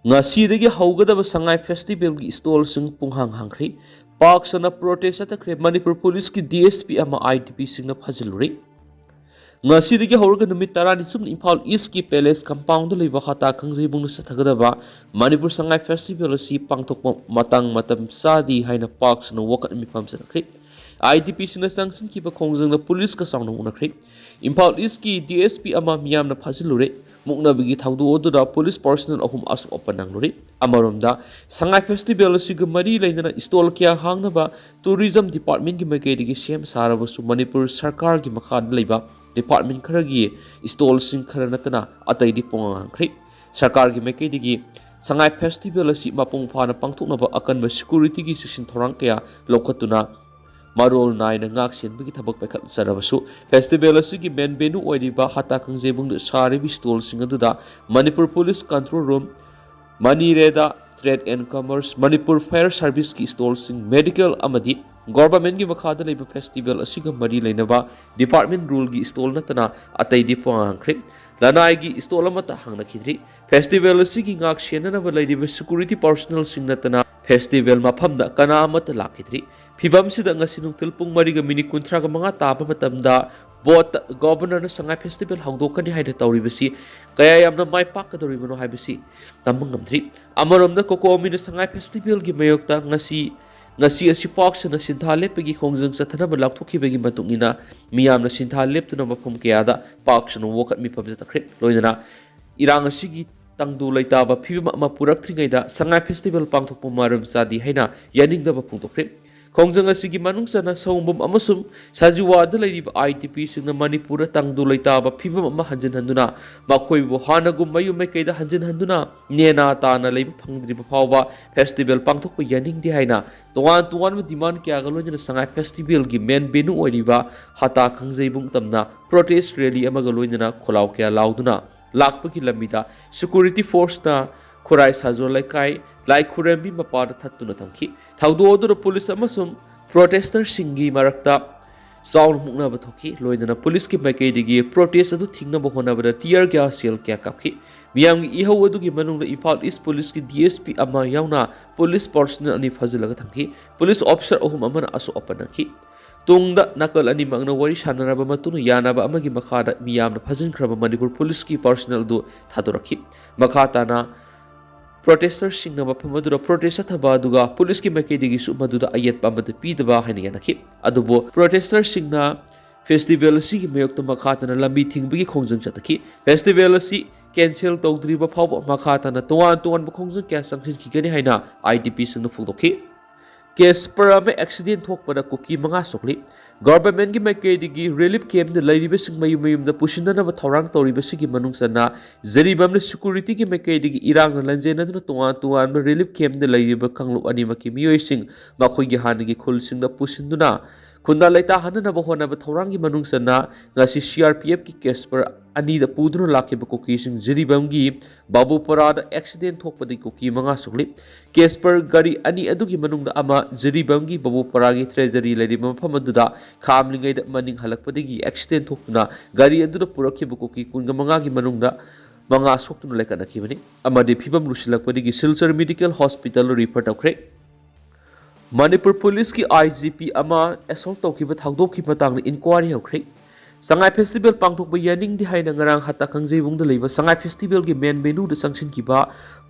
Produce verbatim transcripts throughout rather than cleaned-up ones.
ꯉꯁꯤꯗꯒꯤ ꯍꯧꯒꯗꯕ ꯁꯉꯥꯏ ꯐꯦꯁꯇꯤꯚꯦꯜꯒꯤ ꯁ꯭ꯇꯣꯜꯁꯤꯡ ꯄꯨꯡꯍꯥꯡ ꯍꯥꯡꯈ꯭ꯔꯦ꯫ ꯄꯥꯛ ꯁꯟꯅ ꯄ꯭ꯔꯣꯇꯦꯁ ꯆꯠꯊꯈ꯭ꯔꯦ꯫ ꯃꯅꯤꯄꯨꯔ ꯄꯨꯂꯤꯁꯀꯤ ꯗꯤ ꯑꯦꯁ ꯄꯤ ꯑꯃ ꯑꯥꯏ ꯗꯤ ꯄꯤꯁꯤꯡꯅ ꯐꯥꯖꯤꯜꯂꯨꯔꯦ꯫ ꯉꯁꯤꯗꯒꯤ ꯍꯧꯔꯒ ꯅꯨꯃꯤꯠ ꯇꯔꯥꯅꯤ ꯆꯨꯞꯅ ꯏꯝꯐꯥꯜ ꯏꯁꯀꯤ ꯄꯦꯂꯦꯁ ꯀꯝꯄꯥꯎꯟꯗ ꯂꯩꯕ ꯍꯇꯥ ꯀꯥꯡꯖꯩꯕꯨꯡꯗ ꯆꯠꯊꯒꯗꯕ ꯃꯅꯤꯄꯨꯔ ꯁꯉꯥꯏ ꯐꯦꯁꯇꯤꯚꯦꯜ ꯑꯁꯤ ꯄꯥꯡꯊꯣꯛꯄ ꯃꯇꯥꯡ ꯃꯇꯝ ꯆꯥꯗꯦ ꯍꯥꯏꯅ ꯄꯥꯛ ꯁꯟꯅ ꯋꯥꯀꯠ ꯃꯤꯐꯝ ꯆꯠꯊꯈ꯭ꯔꯦ꯫ ꯑꯥꯏ ꯗꯤ ꯄꯤꯁꯤꯡꯅ ꯆꯪꯁꯤꯟꯈꯤꯕ ꯈꯣꯡꯖꯪꯗ ꯄꯨꯂꯤꯁꯀ ꯆꯥꯎꯅ ꯃꯨꯛꯅꯈ꯭ꯔꯦ꯫ ꯏꯝꯐꯥꯜ ꯏꯁꯀꯤ ꯗꯤ ꯑꯦꯁ ꯄꯤ ꯑꯃ ꯃꯤꯌꯥꯝꯅ ꯐꯥꯖꯤꯜꯂꯨꯔꯦ꯫ ꯃꯨꯛꯅꯕꯒꯤ ꯊꯧꯗꯣꯛ ꯑꯗꯨꯗ ꯄꯨꯂꯤꯁ ꯄꯥꯔꯁꯣꯅꯦꯜ ꯑꯍꯨꯝ ꯑꯁꯣꯛ ꯑꯄꯟ ꯅꯪꯂꯨꯔꯦ꯫ ꯑꯃꯔꯣꯝꯗ, ꯁꯉꯥꯏ ꯐꯦꯁꯇꯤꯚꯦꯜ ꯑꯁꯤꯒ ꯃꯔꯤ ꯂꯩꯅꯅ ꯁ꯭ꯇꯣꯜ ꯀꯌꯥ ꯍꯥꯡꯅꯕ ꯇꯨꯔꯤꯖꯝ ꯗꯤꯄꯥꯔꯠꯃꯦꯟꯒꯤ ꯃꯥꯏꯀꯩꯗꯒꯤ ꯁꯦꯝ ꯁꯥꯔꯕꯁꯨ, ꯃꯅꯤꯄꯨꯔ ꯁꯔꯀꯥꯔꯒꯤ ꯃꯈꯥꯗ ꯂꯩꯕ ꯗꯤꯄꯥꯔꯠꯃꯦꯟ ꯈꯔꯒꯤ ꯁ꯭ꯇꯣꯜꯁꯤꯡ ꯈꯔ ꯅꯠꯇꯅ ꯑꯇꯩꯗꯤ ꯄꯨꯡꯍꯥꯡ ꯍꯥꯡꯈ꯭ꯔꯦ꯫ ꯁꯔꯀꯥꯔꯒꯤ ꯃꯥꯏꯀꯩꯗꯒꯤ ꯁꯉꯥꯏ ꯐꯦꯁꯇꯤꯚꯦꯜ ꯑꯁꯤ ꯃꯄꯨꯡ ꯐꯥꯅ ꯄꯥꯡꯊꯣꯛꯅꯕ ꯑꯀꯟꯕ ꯁꯦꯀ꯭ꯌꯨꯔꯤꯇꯤꯒꯤ ꯆꯦꯛꯁꯤꯟ ꯊꯧꯔꯥꯡ ꯀꯌꯥ ꯂꯧꯈꯠꯇꯨꯅ ꯃꯔꯣꯜ ꯅꯥꯏꯅ ꯉꯥꯛ ꯁꯦꯟꯕꯒꯤ ꯊꯕꯛ ꯄꯥꯏꯈꯠꯆꯔꯕꯁꯨ, ꯐꯦꯁꯇꯤꯚꯦꯜ ꯑꯁꯤꯒꯤ ꯃꯦꯟ ꯚꯦꯅꯨ ꯑꯣꯏꯔꯤꯕ ꯍꯇꯥ ꯀꯥꯡꯖꯩꯕꯨꯡꯗ ꯁꯥꯔꯤꯕ ꯁ꯭ꯇꯣꯜꯁꯤꯡ ꯑꯗꯨꯗ ꯃꯅꯤꯄꯨꯔ ꯄꯨꯂꯤꯁ ꯀꯟꯇ꯭ꯔꯣꯜ ꯔꯨꯝ, ꯃꯅꯤꯔꯦꯗꯥ, trade and commerce, Manipur fire ꯁꯥꯔꯚꯤꯁꯀꯤ ꯁ꯭ꯇꯣꯜꯁꯤꯡ, ꯃꯦꯗꯤꯀꯦꯜ ꯑꯃꯗꯤ ꯒꯣꯚꯔꯟꯃꯦꯟꯠꯀꯤ ꯃꯈꯥꯗ ꯂꯩꯕ ꯐꯦꯁꯇꯤꯚꯦꯜ ꯑꯁꯤꯒ ꯃꯔꯤ ꯂꯩꯅꯕ ꯗꯤꯄꯥꯔꯠꯃꯦꯟꯠ ꯔꯨꯜꯒꯤ ꯁ꯭ꯇꯣꯜ ꯅꯠꯇꯅ ꯑꯇꯩꯗꯤ ꯄꯨꯡꯍꯥꯡ ꯍꯥꯡꯈ꯭ꯔꯦ꯫ ꯂꯅꯥꯏꯒꯤ ꯁ꯭ꯇꯣꯜ ꯑꯃꯠꯇ ꯍꯥꯡꯅꯈꯤꯗ꯭ꯔꯤ꯫ ꯐꯦꯁꯇꯤꯚꯦꯜ ꯑꯁꯤꯒꯤ ꯉꯥꯛ ꯁꯦꯟꯅꯅꯕ ꯂꯩꯔꯤꯕ ꯁꯦꯀ꯭ꯌꯨꯔꯤꯇꯤ ꯄꯥꯔꯁꯣꯅꯦꯜꯁꯤꯡ ꯅꯠꯇꯅ ꯐꯦꯁꯇꯤꯚꯦꯜ ꯃꯐꯝꯗ ꯀꯅꯥ ꯑꯃꯠꯇ ꯂꯥꯛꯈꯤꯗ꯭ꯔꯤ꯫ ꯐꯤꯚꯝꯁꯤꯗ ꯉꯁꯤ ꯅꯨꯡꯊꯤꯜ ꯄꯨꯡ ꯃꯔꯤꯒ ꯃꯤꯅꯤꯠ ꯀꯨꯟꯊ꯭ꯔꯥꯒ ꯃꯉꯥ ꯇꯥꯕ ꯃꯇꯝꯗ ꯕꯣꯔꯗꯇ ꯒꯣꯚꯔꯅꯔꯅ ꯁꯉꯥꯏ ꯐꯦꯁꯇꯤꯚꯦꯜ ꯍꯧꯗꯣꯛꯀꯅꯤ ꯍꯥꯏꯅ ꯇꯧꯔꯤꯕꯁꯤ ꯀꯌꯥ ꯌꯥꯝꯅ ꯃꯥꯏ ꯄꯥꯛꯀꯗꯧꯔꯤꯕꯅꯣ ꯍꯥꯏꯕꯁꯤ ꯇꯝꯕ ꯉꯝꯗ꯭ꯔꯤ꯫ ꯑꯃꯔꯣꯝꯗ, ꯀꯣꯀꯣꯃꯤꯅ ꯁꯉꯥꯏ ꯐꯦꯁꯇꯤꯚꯦꯜꯒꯤ ꯃꯥꯌꯣꯛꯇ ꯉꯁꯤ, ꯉꯁꯤ ꯑꯁꯤ ꯄꯥꯛ ꯁꯟꯅ ꯁꯤꯟꯊꯥ ꯂꯦꯞꯄꯒꯤ ꯈꯣꯡꯖꯪ ꯆꯠꯊꯅꯕ ꯂꯥꯎꯊꯣꯛꯈꯤꯕꯒꯤ ꯃꯇꯨꯡ ꯏꯟꯅ ꯃꯤꯌꯥꯝꯅ ꯁꯤꯟꯊꯥ ꯂꯦꯞꯇꯨꯅ ꯃꯐꯝ ꯀꯌꯥꯗ ꯄꯥꯛ ꯁꯟꯅ ꯋꯥꯀꯠ ꯃꯤꯐꯝ ꯆꯠꯊꯈ꯭ꯔꯦ꯫ ꯂꯣꯏꯅꯅ ꯏꯔꯥꯡ ꯑꯁꯤꯒꯤ ꯇꯪꯗꯨ ꯂꯩꯇꯥꯕ ꯐꯤꯕꯝ ꯑꯃ ꯄꯨꯔꯛꯇ꯭ꯔꯤꯉꯩꯗ ꯁꯉꯥꯏ ꯐꯦꯁꯇꯤꯚꯦꯜ ꯄꯥꯡꯊꯣꯛꯄ ꯃꯔꯝ ꯆꯥꯗꯦ ꯍꯥꯏꯅ ꯌꯥꯅꯤꯡꯗꯕ ꯐꯣꯡꯗꯣꯛꯈ꯭ꯔꯦ꯫ ꯈꯣꯡꯖꯪ ꯑꯁꯤꯒꯤ ꯃꯅꯨꯡ ꯆꯟꯅ ꯁꯑꯣꯝꯕꯨꯡ ꯑꯃꯁꯨꯡ ꯁꯖꯤꯋꯥꯗ ꯂꯩꯔꯤꯕ ꯑꯥꯏ ꯗꯤ ꯄꯤꯁꯤꯡꯅ ꯃꯅꯤꯄꯨꯔꯗ ꯇꯪꯗꯨ ꯂꯩꯇꯥꯕ ꯐꯤꯕꯝ ꯑꯃ ꯍꯟꯖꯤꯟꯍꯟꯗꯨꯅ ꯃꯈꯣꯏꯕꯨ ꯍꯥꯟꯅꯒꯨꯝ ꯃꯌꯨꯝ ꯃꯥꯏꯀꯩꯗ ꯍꯟꯖꯤꯟꯍꯟꯗꯨꯅ ꯅꯦꯅꯥ ꯇꯥꯅ ꯂꯩꯕ ꯐꯪꯗ꯭ꯔꯤꯕ ꯐꯥꯎꯕ ꯐꯦꯁꯇꯤꯚꯦꯜ ꯄꯥꯡꯊꯣꯛꯄ ꯌꯥꯅꯤꯡꯗꯦ ꯍꯥꯏꯅ ꯇꯣꯉꯥꯟ ꯇꯣꯉꯥꯟꯕ ꯗꯤꯃꯥꯟ ꯀꯌꯥꯒ ꯂꯣꯏꯅꯅ ꯁꯉꯥꯏ ꯐꯦꯁꯇꯤꯚꯦꯜꯒꯤ ꯃꯦꯟ ꯚꯦꯅꯨ ꯑꯣꯏꯔꯤꯕ ꯍꯇꯥ ꯀꯥꯡꯖꯩꯕꯨꯡ ꯇꯝꯅ ꯄ꯭ꯔꯣꯇꯦꯁ ꯔꯦꯂꯤ ꯑꯃꯒ ꯂꯣꯏꯅꯅ ꯈꯣꯜꯂꯥꯎ ꯀꯌꯥ ꯂꯥꯎꯗꯨꯅ ꯂꯥꯛꯄꯒꯤ ꯂꯝꯕꯤꯗ ꯁꯦꯀ꯭ꯌꯨꯔꯤꯇꯤ ꯐꯣꯔꯁꯅ ꯈꯨꯔꯥꯏ ꯁꯥꯖꯣꯜ ꯂꯩꯀꯥꯏ ꯂꯥꯏ ꯈꯨꯔꯦꯝꯕꯤ ꯃꯄꯥꯗ ꯊꯠꯇꯨꯅ ꯊꯝꯈꯤ꯫ ꯊꯧꯗꯣꯛ ꯑꯗꯨꯗ ꯄꯨꯂꯤꯁ ꯑꯃꯁꯨꯡ ꯄ꯭ꯔꯣꯇꯦꯁꯇꯔꯁꯤꯡꯒꯤ ꯃꯔꯛꯇ ꯆꯥꯎꯅ ꯃꯨꯛꯅꯕ ꯊꯣꯛꯈꯤ꯫ ꯂꯣꯏꯅꯅ ꯄꯨꯂꯤꯁꯀꯤ ꯃꯥꯏꯀꯩꯗꯒꯤ ꯄ꯭ꯔꯣꯇꯦꯁ ꯑꯗꯨ ꯊꯤꯡꯅꯕ ꯍꯣꯠꯅꯕꯗ ꯇꯤꯌꯔ ꯒ꯭ꯌꯥꯁ ꯁꯦꯜ ꯀꯌꯥ ꯀꯥꯞꯈꯤ꯫ ꯃꯤꯌꯥꯝꯒꯤ ꯏꯍꯧ ꯑꯗꯨꯒꯤ ꯃꯅꯨꯡꯗ ꯏꯝꯐꯥꯜ ꯏꯁ ꯄꯨꯂꯤꯁꯀꯤ ꯗꯤ ꯑꯦꯁ ꯄꯤ ꯑꯃ ꯌꯥꯎꯅ ꯄꯨꯂꯤꯁ ꯄꯔꯁꯅꯦꯜ ꯑꯅꯤ ꯐꯥꯖꯤꯜꯂꯒ ꯊꯝꯈꯤ꯫ ꯄꯨꯂꯤꯁ ꯑꯣꯐꯤꯁꯔ ꯑꯍꯨꯝ ꯑꯃꯅ ꯑꯁꯣꯛ ꯑꯄꯟ ꯅꯪꯈꯤ꯫ ꯇꯨꯡꯗ ꯅꯥꯀꯜ ꯑꯅꯤꯃꯛꯅ ꯋꯥꯔꯤ ꯁꯥꯟꯅꯔꯕ ꯃꯇꯨꯡꯗ ꯌꯥꯅꯕ ꯑꯃꯒꯤ ꯃꯈꯥꯗ ꯃꯤꯌꯥꯝꯅ ꯐꯥꯖꯤꯟꯈ꯭ꯔꯕ ꯃꯅꯤꯄꯨꯔ ꯄꯨꯂꯤꯁꯀꯤ ꯄꯔꯁꯅꯦꯜ ꯑꯗꯨ ꯊꯥꯗꯣꯔꯛꯈꯤ꯫ ꯃꯈꯥ ꯇꯥꯅ ꯄ꯭ꯔꯣꯇꯦꯁꯇꯔꯁꯤꯡꯅ ꯃꯐꯝ ꯑꯗꯨꯗ ꯄ꯭ꯔꯣꯇꯦꯁ ꯆꯠꯊꯕ ꯑꯗꯨꯒ ꯄꯨꯂꯤꯁꯀꯤ ꯃꯥꯏꯀꯩꯗꯒꯤꯁꯨ ꯃꯗꯨꯗ ꯑꯌꯦꯠꯄ ꯑꯃꯠꯇ ꯄꯤꯗꯕ ꯍꯥꯏꯅ ꯌꯥꯅꯈꯤ꯫ ꯑꯗꯨꯕꯨ ꯄ꯭ꯔꯣꯇꯦꯁꯇꯔꯁꯤꯡꯅ ꯐꯦꯁꯇꯤꯚꯦꯜ ꯑꯁꯤꯒꯤ ꯃꯥꯌꯣꯛꯇ ꯃꯈꯥ ꯇꯥꯅ ꯂꯝꯕꯤ ꯊꯤꯡꯕꯒꯤ ꯈꯣꯡꯖꯪ ꯆꯠꯊꯈꯤ꯫ ꯐꯦꯁꯇꯤꯚꯦꯜ ꯑꯁꯤ ꯀꯦꯟꯁꯦꯜ ꯇꯧꯗ꯭ꯔꯤꯕ ꯐꯥꯎꯕ ꯃꯈꯥ ꯇꯥꯅ ꯇꯣꯉꯥꯟ ꯇꯣꯉꯥꯟꯕ ꯈꯣꯡꯖꯪ ꯀꯌꯥ ꯆꯪꯁꯤꯟꯈꯤꯒꯅꯤ ꯍꯥꯏꯅ ꯑꯥꯏ ꯗꯤ ꯄꯤꯁꯤꯡꯅ ꯐꯣꯡꯗꯣꯛꯈꯤ꯫ ꯀꯦꯁꯄꯔ ꯑꯃ ꯑꯦꯛꯁꯤꯗꯦꯟ ꯊꯣꯛꯄꯗ ꯀꯨꯀꯤ ꯃꯉꯥ ꯁꯣꯛꯂꯤ꯫ ꯒꯚꯔꯟꯃꯦꯟꯠꯀꯤ ꯃꯥꯏꯀꯩꯗꯒꯤ ꯔꯤꯂꯤꯐ ꯀꯦꯝꯞꯇ ꯂꯩꯔꯤꯕꯁꯤꯡ ꯃꯌꯨꯝ ꯃꯌꯨꯝꯗ ꯄꯨꯁꯤꯟꯅꯅꯕ ꯊꯧꯔꯥꯡ ꯇꯧꯔꯤꯕꯁꯤꯒꯤ ꯃꯅꯨꯡ ꯆꯟꯅ ꯖꯤꯔꯤꯕꯥꯝꯅ ꯁꯦꯀ꯭ꯌꯨꯔꯤꯇꯤꯒꯤ ꯃꯥꯏꯀꯩꯗꯒꯤ ꯏꯔꯥꯡꯅ ꯂꯟꯖꯦꯟꯅꯗꯨꯅ ꯇꯣꯉꯥꯟ ꯇꯣꯉꯥꯟꯕ ꯔꯤꯂꯤꯐ ꯀꯦꯝꯞꯇ ꯂꯩꯔꯤꯕ ꯀꯥꯡꯂꯨꯞ ꯑꯅꯤꯃꯛꯀꯤ ꯃꯤꯑꯣꯏꯁꯤꯡ ꯃꯈꯣꯏꯒꯤ ꯍꯥꯟꯅꯒꯤ ꯈꯨꯜꯁꯤꯡꯗ ꯄꯨꯁꯤꯟꯗꯨꯅ ꯈꯨꯟꯗꯥ ꯂꯩꯇꯥꯍꯟꯅꯅꯕ ꯍꯣꯠꯅꯕ ꯊꯧꯔꯥꯡꯒꯤ ꯃꯅꯨꯡ ꯆꯟꯅ ꯉꯁꯤ ꯁꯤ ꯑꯥꯔ ꯄꯤ ꯑꯦꯐꯀꯤ ꯀꯦꯁꯄꯔ ꯑꯅꯤꯗ ꯄꯨꯗꯨꯅ ꯂꯥꯛꯈꯤꯕ ꯀꯨꯀꯤꯁꯤꯡ ꯖꯤꯔꯤꯕꯥꯝꯒꯤ ꯕꯥꯕꯨꯄꯔꯥꯗ ꯑꯦꯛꯁꯤꯗꯦꯟ ꯊꯣꯛꯄꯗꯒꯤ ꯀꯨꯀꯤ ꯃꯉꯥ ꯁꯣꯛꯂꯤ꯫ ꯀꯦꯁꯄꯔ ꯒꯥꯔꯤ ꯑꯅꯤ ꯑꯗꯨꯒꯤ ꯃꯅꯨꯡꯗ ꯑꯃ ꯖꯤꯔꯤꯕꯥꯝꯒꯤ ꯕꯥꯕꯨꯄꯔꯥꯒꯤ ꯇ꯭ꯔꯦꯖꯔꯤ ꯂꯩꯔꯤꯕ ꯃꯐꯝ ꯑꯗꯨꯗ ꯈꯥꯝꯂꯤꯉꯩꯗ ꯃꯅꯤꯡ ꯍꯜꯂꯛꯄꯗꯒꯤ ꯑꯦꯛꯁꯤꯗꯦꯟ ꯊꯣꯛꯇꯨꯅ ꯒꯥꯔꯤ ꯑꯗꯨꯗ ꯄꯨꯔꯛꯈꯤꯕ ꯀꯨꯀꯤ ꯀꯨꯟꯒ ꯃꯉꯥꯒꯤ ꯃꯅꯨꯡꯗ ꯃꯉꯥ ꯁꯣꯛꯇꯨꯅ ꯂꯩꯈꯠꯅꯈꯤꯕꯅꯤ ꯑꯃꯗꯤ ꯐꯤꯕꯝ ꯂꯨꯁꯤꯜꯂꯛꯄꯗꯒꯤ ꯁꯤꯜꯆꯔ ꯃꯦꯗꯤꯀꯦꯜ ꯍꯣꯁꯄꯤꯇꯥꯜꯗ ꯔꯤꯐꯔ ꯇꯧꯈ꯭ꯔꯦ꯫ ꯃꯅꯤꯄꯨꯔ ꯄꯨꯂꯤꯁꯀꯤ ꯑꯥꯏ ꯖꯤ ꯄꯤ ꯑꯃ ꯑꯦꯁꯣꯜꯠ ꯇꯧꯈꯤꯕ ꯊꯧꯗꯣꯛꯀꯤ ꯃꯇꯥꯡꯗ ꯏꯟꯀ꯭ꯋꯥꯔꯤ ꯍꯧꯈ꯭ꯔꯦ꯫ ꯁꯉꯥꯏ ꯐꯦꯁꯇꯤꯚꯦꯜ ꯄꯥꯡꯊꯣꯛꯄ ꯌꯥꯅꯤꯡꯗꯦ ꯍꯥꯏꯅ ꯉꯔꯥꯡ ꯍꯇꯥ ꯀꯥꯡꯖꯩꯕꯨꯡꯗ ꯂꯩꯕ ꯁꯉꯥꯏ ꯐꯦꯁꯇꯤꯚꯦꯜꯒꯤ ꯃꯦꯟ ꯚꯦꯅꯨꯗ ꯆꯪꯁꯤꯟꯈꯤꯕ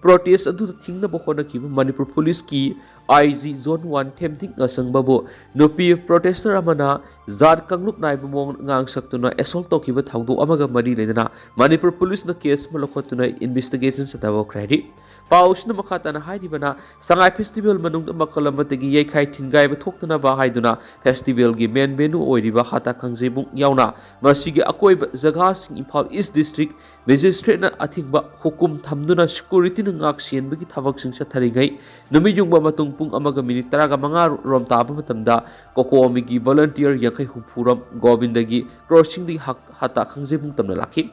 ꯄ꯭ꯔꯣꯇꯦꯁ ꯑꯗꯨꯗ ꯊꯤꯡꯅꯕ ꯍꯣꯠꯅꯈꯤꯕ ꯃꯅꯤꯄꯨꯔ ꯄꯨꯂꯤꯁꯀꯤ ꯑꯥꯏ ꯖꯤ ꯖꯣꯟ ꯋꯥꯟ ꯊꯦꯝꯊꯤꯡ ꯉꯁꯪꯕꯕꯨ ꯅꯨꯄꯤ ꯄ꯭ꯔꯣꯇꯦꯁꯇꯔ ꯑꯃꯅ ꯖꯥꯠ ꯀꯥꯡꯂꯨꯞ ꯅꯥꯏꯕ ꯃꯑꯣꯡꯗ ꯉꯥꯡ ꯁꯛꯇꯨꯅ ꯑꯦꯁꯣꯜꯠ ꯇꯧꯈꯤꯕ ꯊꯧꯗꯣꯛ ꯑꯃꯒ ꯃꯔꯤ ꯂꯩꯅꯅ ꯃꯅꯤꯄꯨꯔ ꯄꯨꯂꯤꯁꯅ ꯀꯦꯁ ꯑꯃ ꯂꯧꯈꯠꯇꯨꯅ ꯏꯟꯚꯦꯁꯇꯤꯒꯦꯁꯟ ꯆꯠꯊꯕ ꯍꯧꯈ꯭ꯔꯦ ꯍꯥꯏꯔꯤ꯫ ꯄꯥꯎ ꯑꯁꯤꯅ ꯃꯈꯥ ꯇꯥꯅ ꯍꯥꯏꯔꯤꯕꯅ, ꯁꯉꯥꯏ ꯐꯦꯁꯇꯤꯚꯦꯜ ꯃꯅꯨꯡꯗ ꯃꯈꯜ ꯑꯃꯠꯇꯒꯤ ꯌꯩꯈꯥꯏ ꯊꯤꯟꯒꯥꯏꯕ ꯊꯣꯛꯇꯅꯕ ꯍꯥꯏꯗꯨꯅ ꯐꯦꯁꯇꯤꯚꯦꯜꯒꯤ ꯃꯦꯟ ꯚꯦꯅꯨ ꯑꯣꯏꯔꯤꯕ ꯍꯇꯥ ꯀꯥꯡꯖꯩꯕꯨꯡ ꯌꯥꯎꯅ ꯃꯁꯤꯒꯤ ꯑꯀꯣꯏꯕ ꯖꯒꯥꯁꯤꯡ ꯏꯝꯐꯥꯜ ꯏꯁ ꯗꯤꯁꯇ꯭ꯔꯤꯛ ꯃꯦꯖꯤꯁꯇ꯭ꯔꯦꯠꯅ ꯑꯊꯤꯡꯕ ꯍꯨꯀꯨꯝ ꯊꯝꯗꯨꯅ ꯁꯦꯀ꯭ꯌꯨꯔꯤꯇꯤꯅ ꯉꯥꯛ ꯁꯦꯟꯕꯒꯤ ꯊꯕꯛꯁꯤꯡ ꯆꯠꯊꯔꯤꯉꯩ ꯅꯨꯃꯤꯠ ꯌꯨꯡꯕ ꯃꯇꯨꯡ ꯄꯨꯡ ꯑꯃꯒ ꯃꯤꯅꯤꯠ ꯇꯔꯥꯒ ꯃꯉꯥ ꯔꯣꯝ ꯇꯥꯕ ꯃꯇꯝꯗ ꯀꯣꯀꯣꯃꯤꯒꯤ ꯚꯣꯂꯨꯟꯇꯤꯌꯔ ꯌꯥꯡꯈꯩ ꯍꯨꯝꯐꯨ ꯔꯣꯝ ꯒꯣꯕꯤꯟꯗꯒꯤ ꯀ꯭ꯔꯣꯁꯤꯡꯗꯒꯤ ꯍꯛ-, ꯍꯇꯥ ꯈꯪꯖꯩꯕꯨꯡ ꯇꯝꯅ ꯂꯥꯛꯈꯤ꯫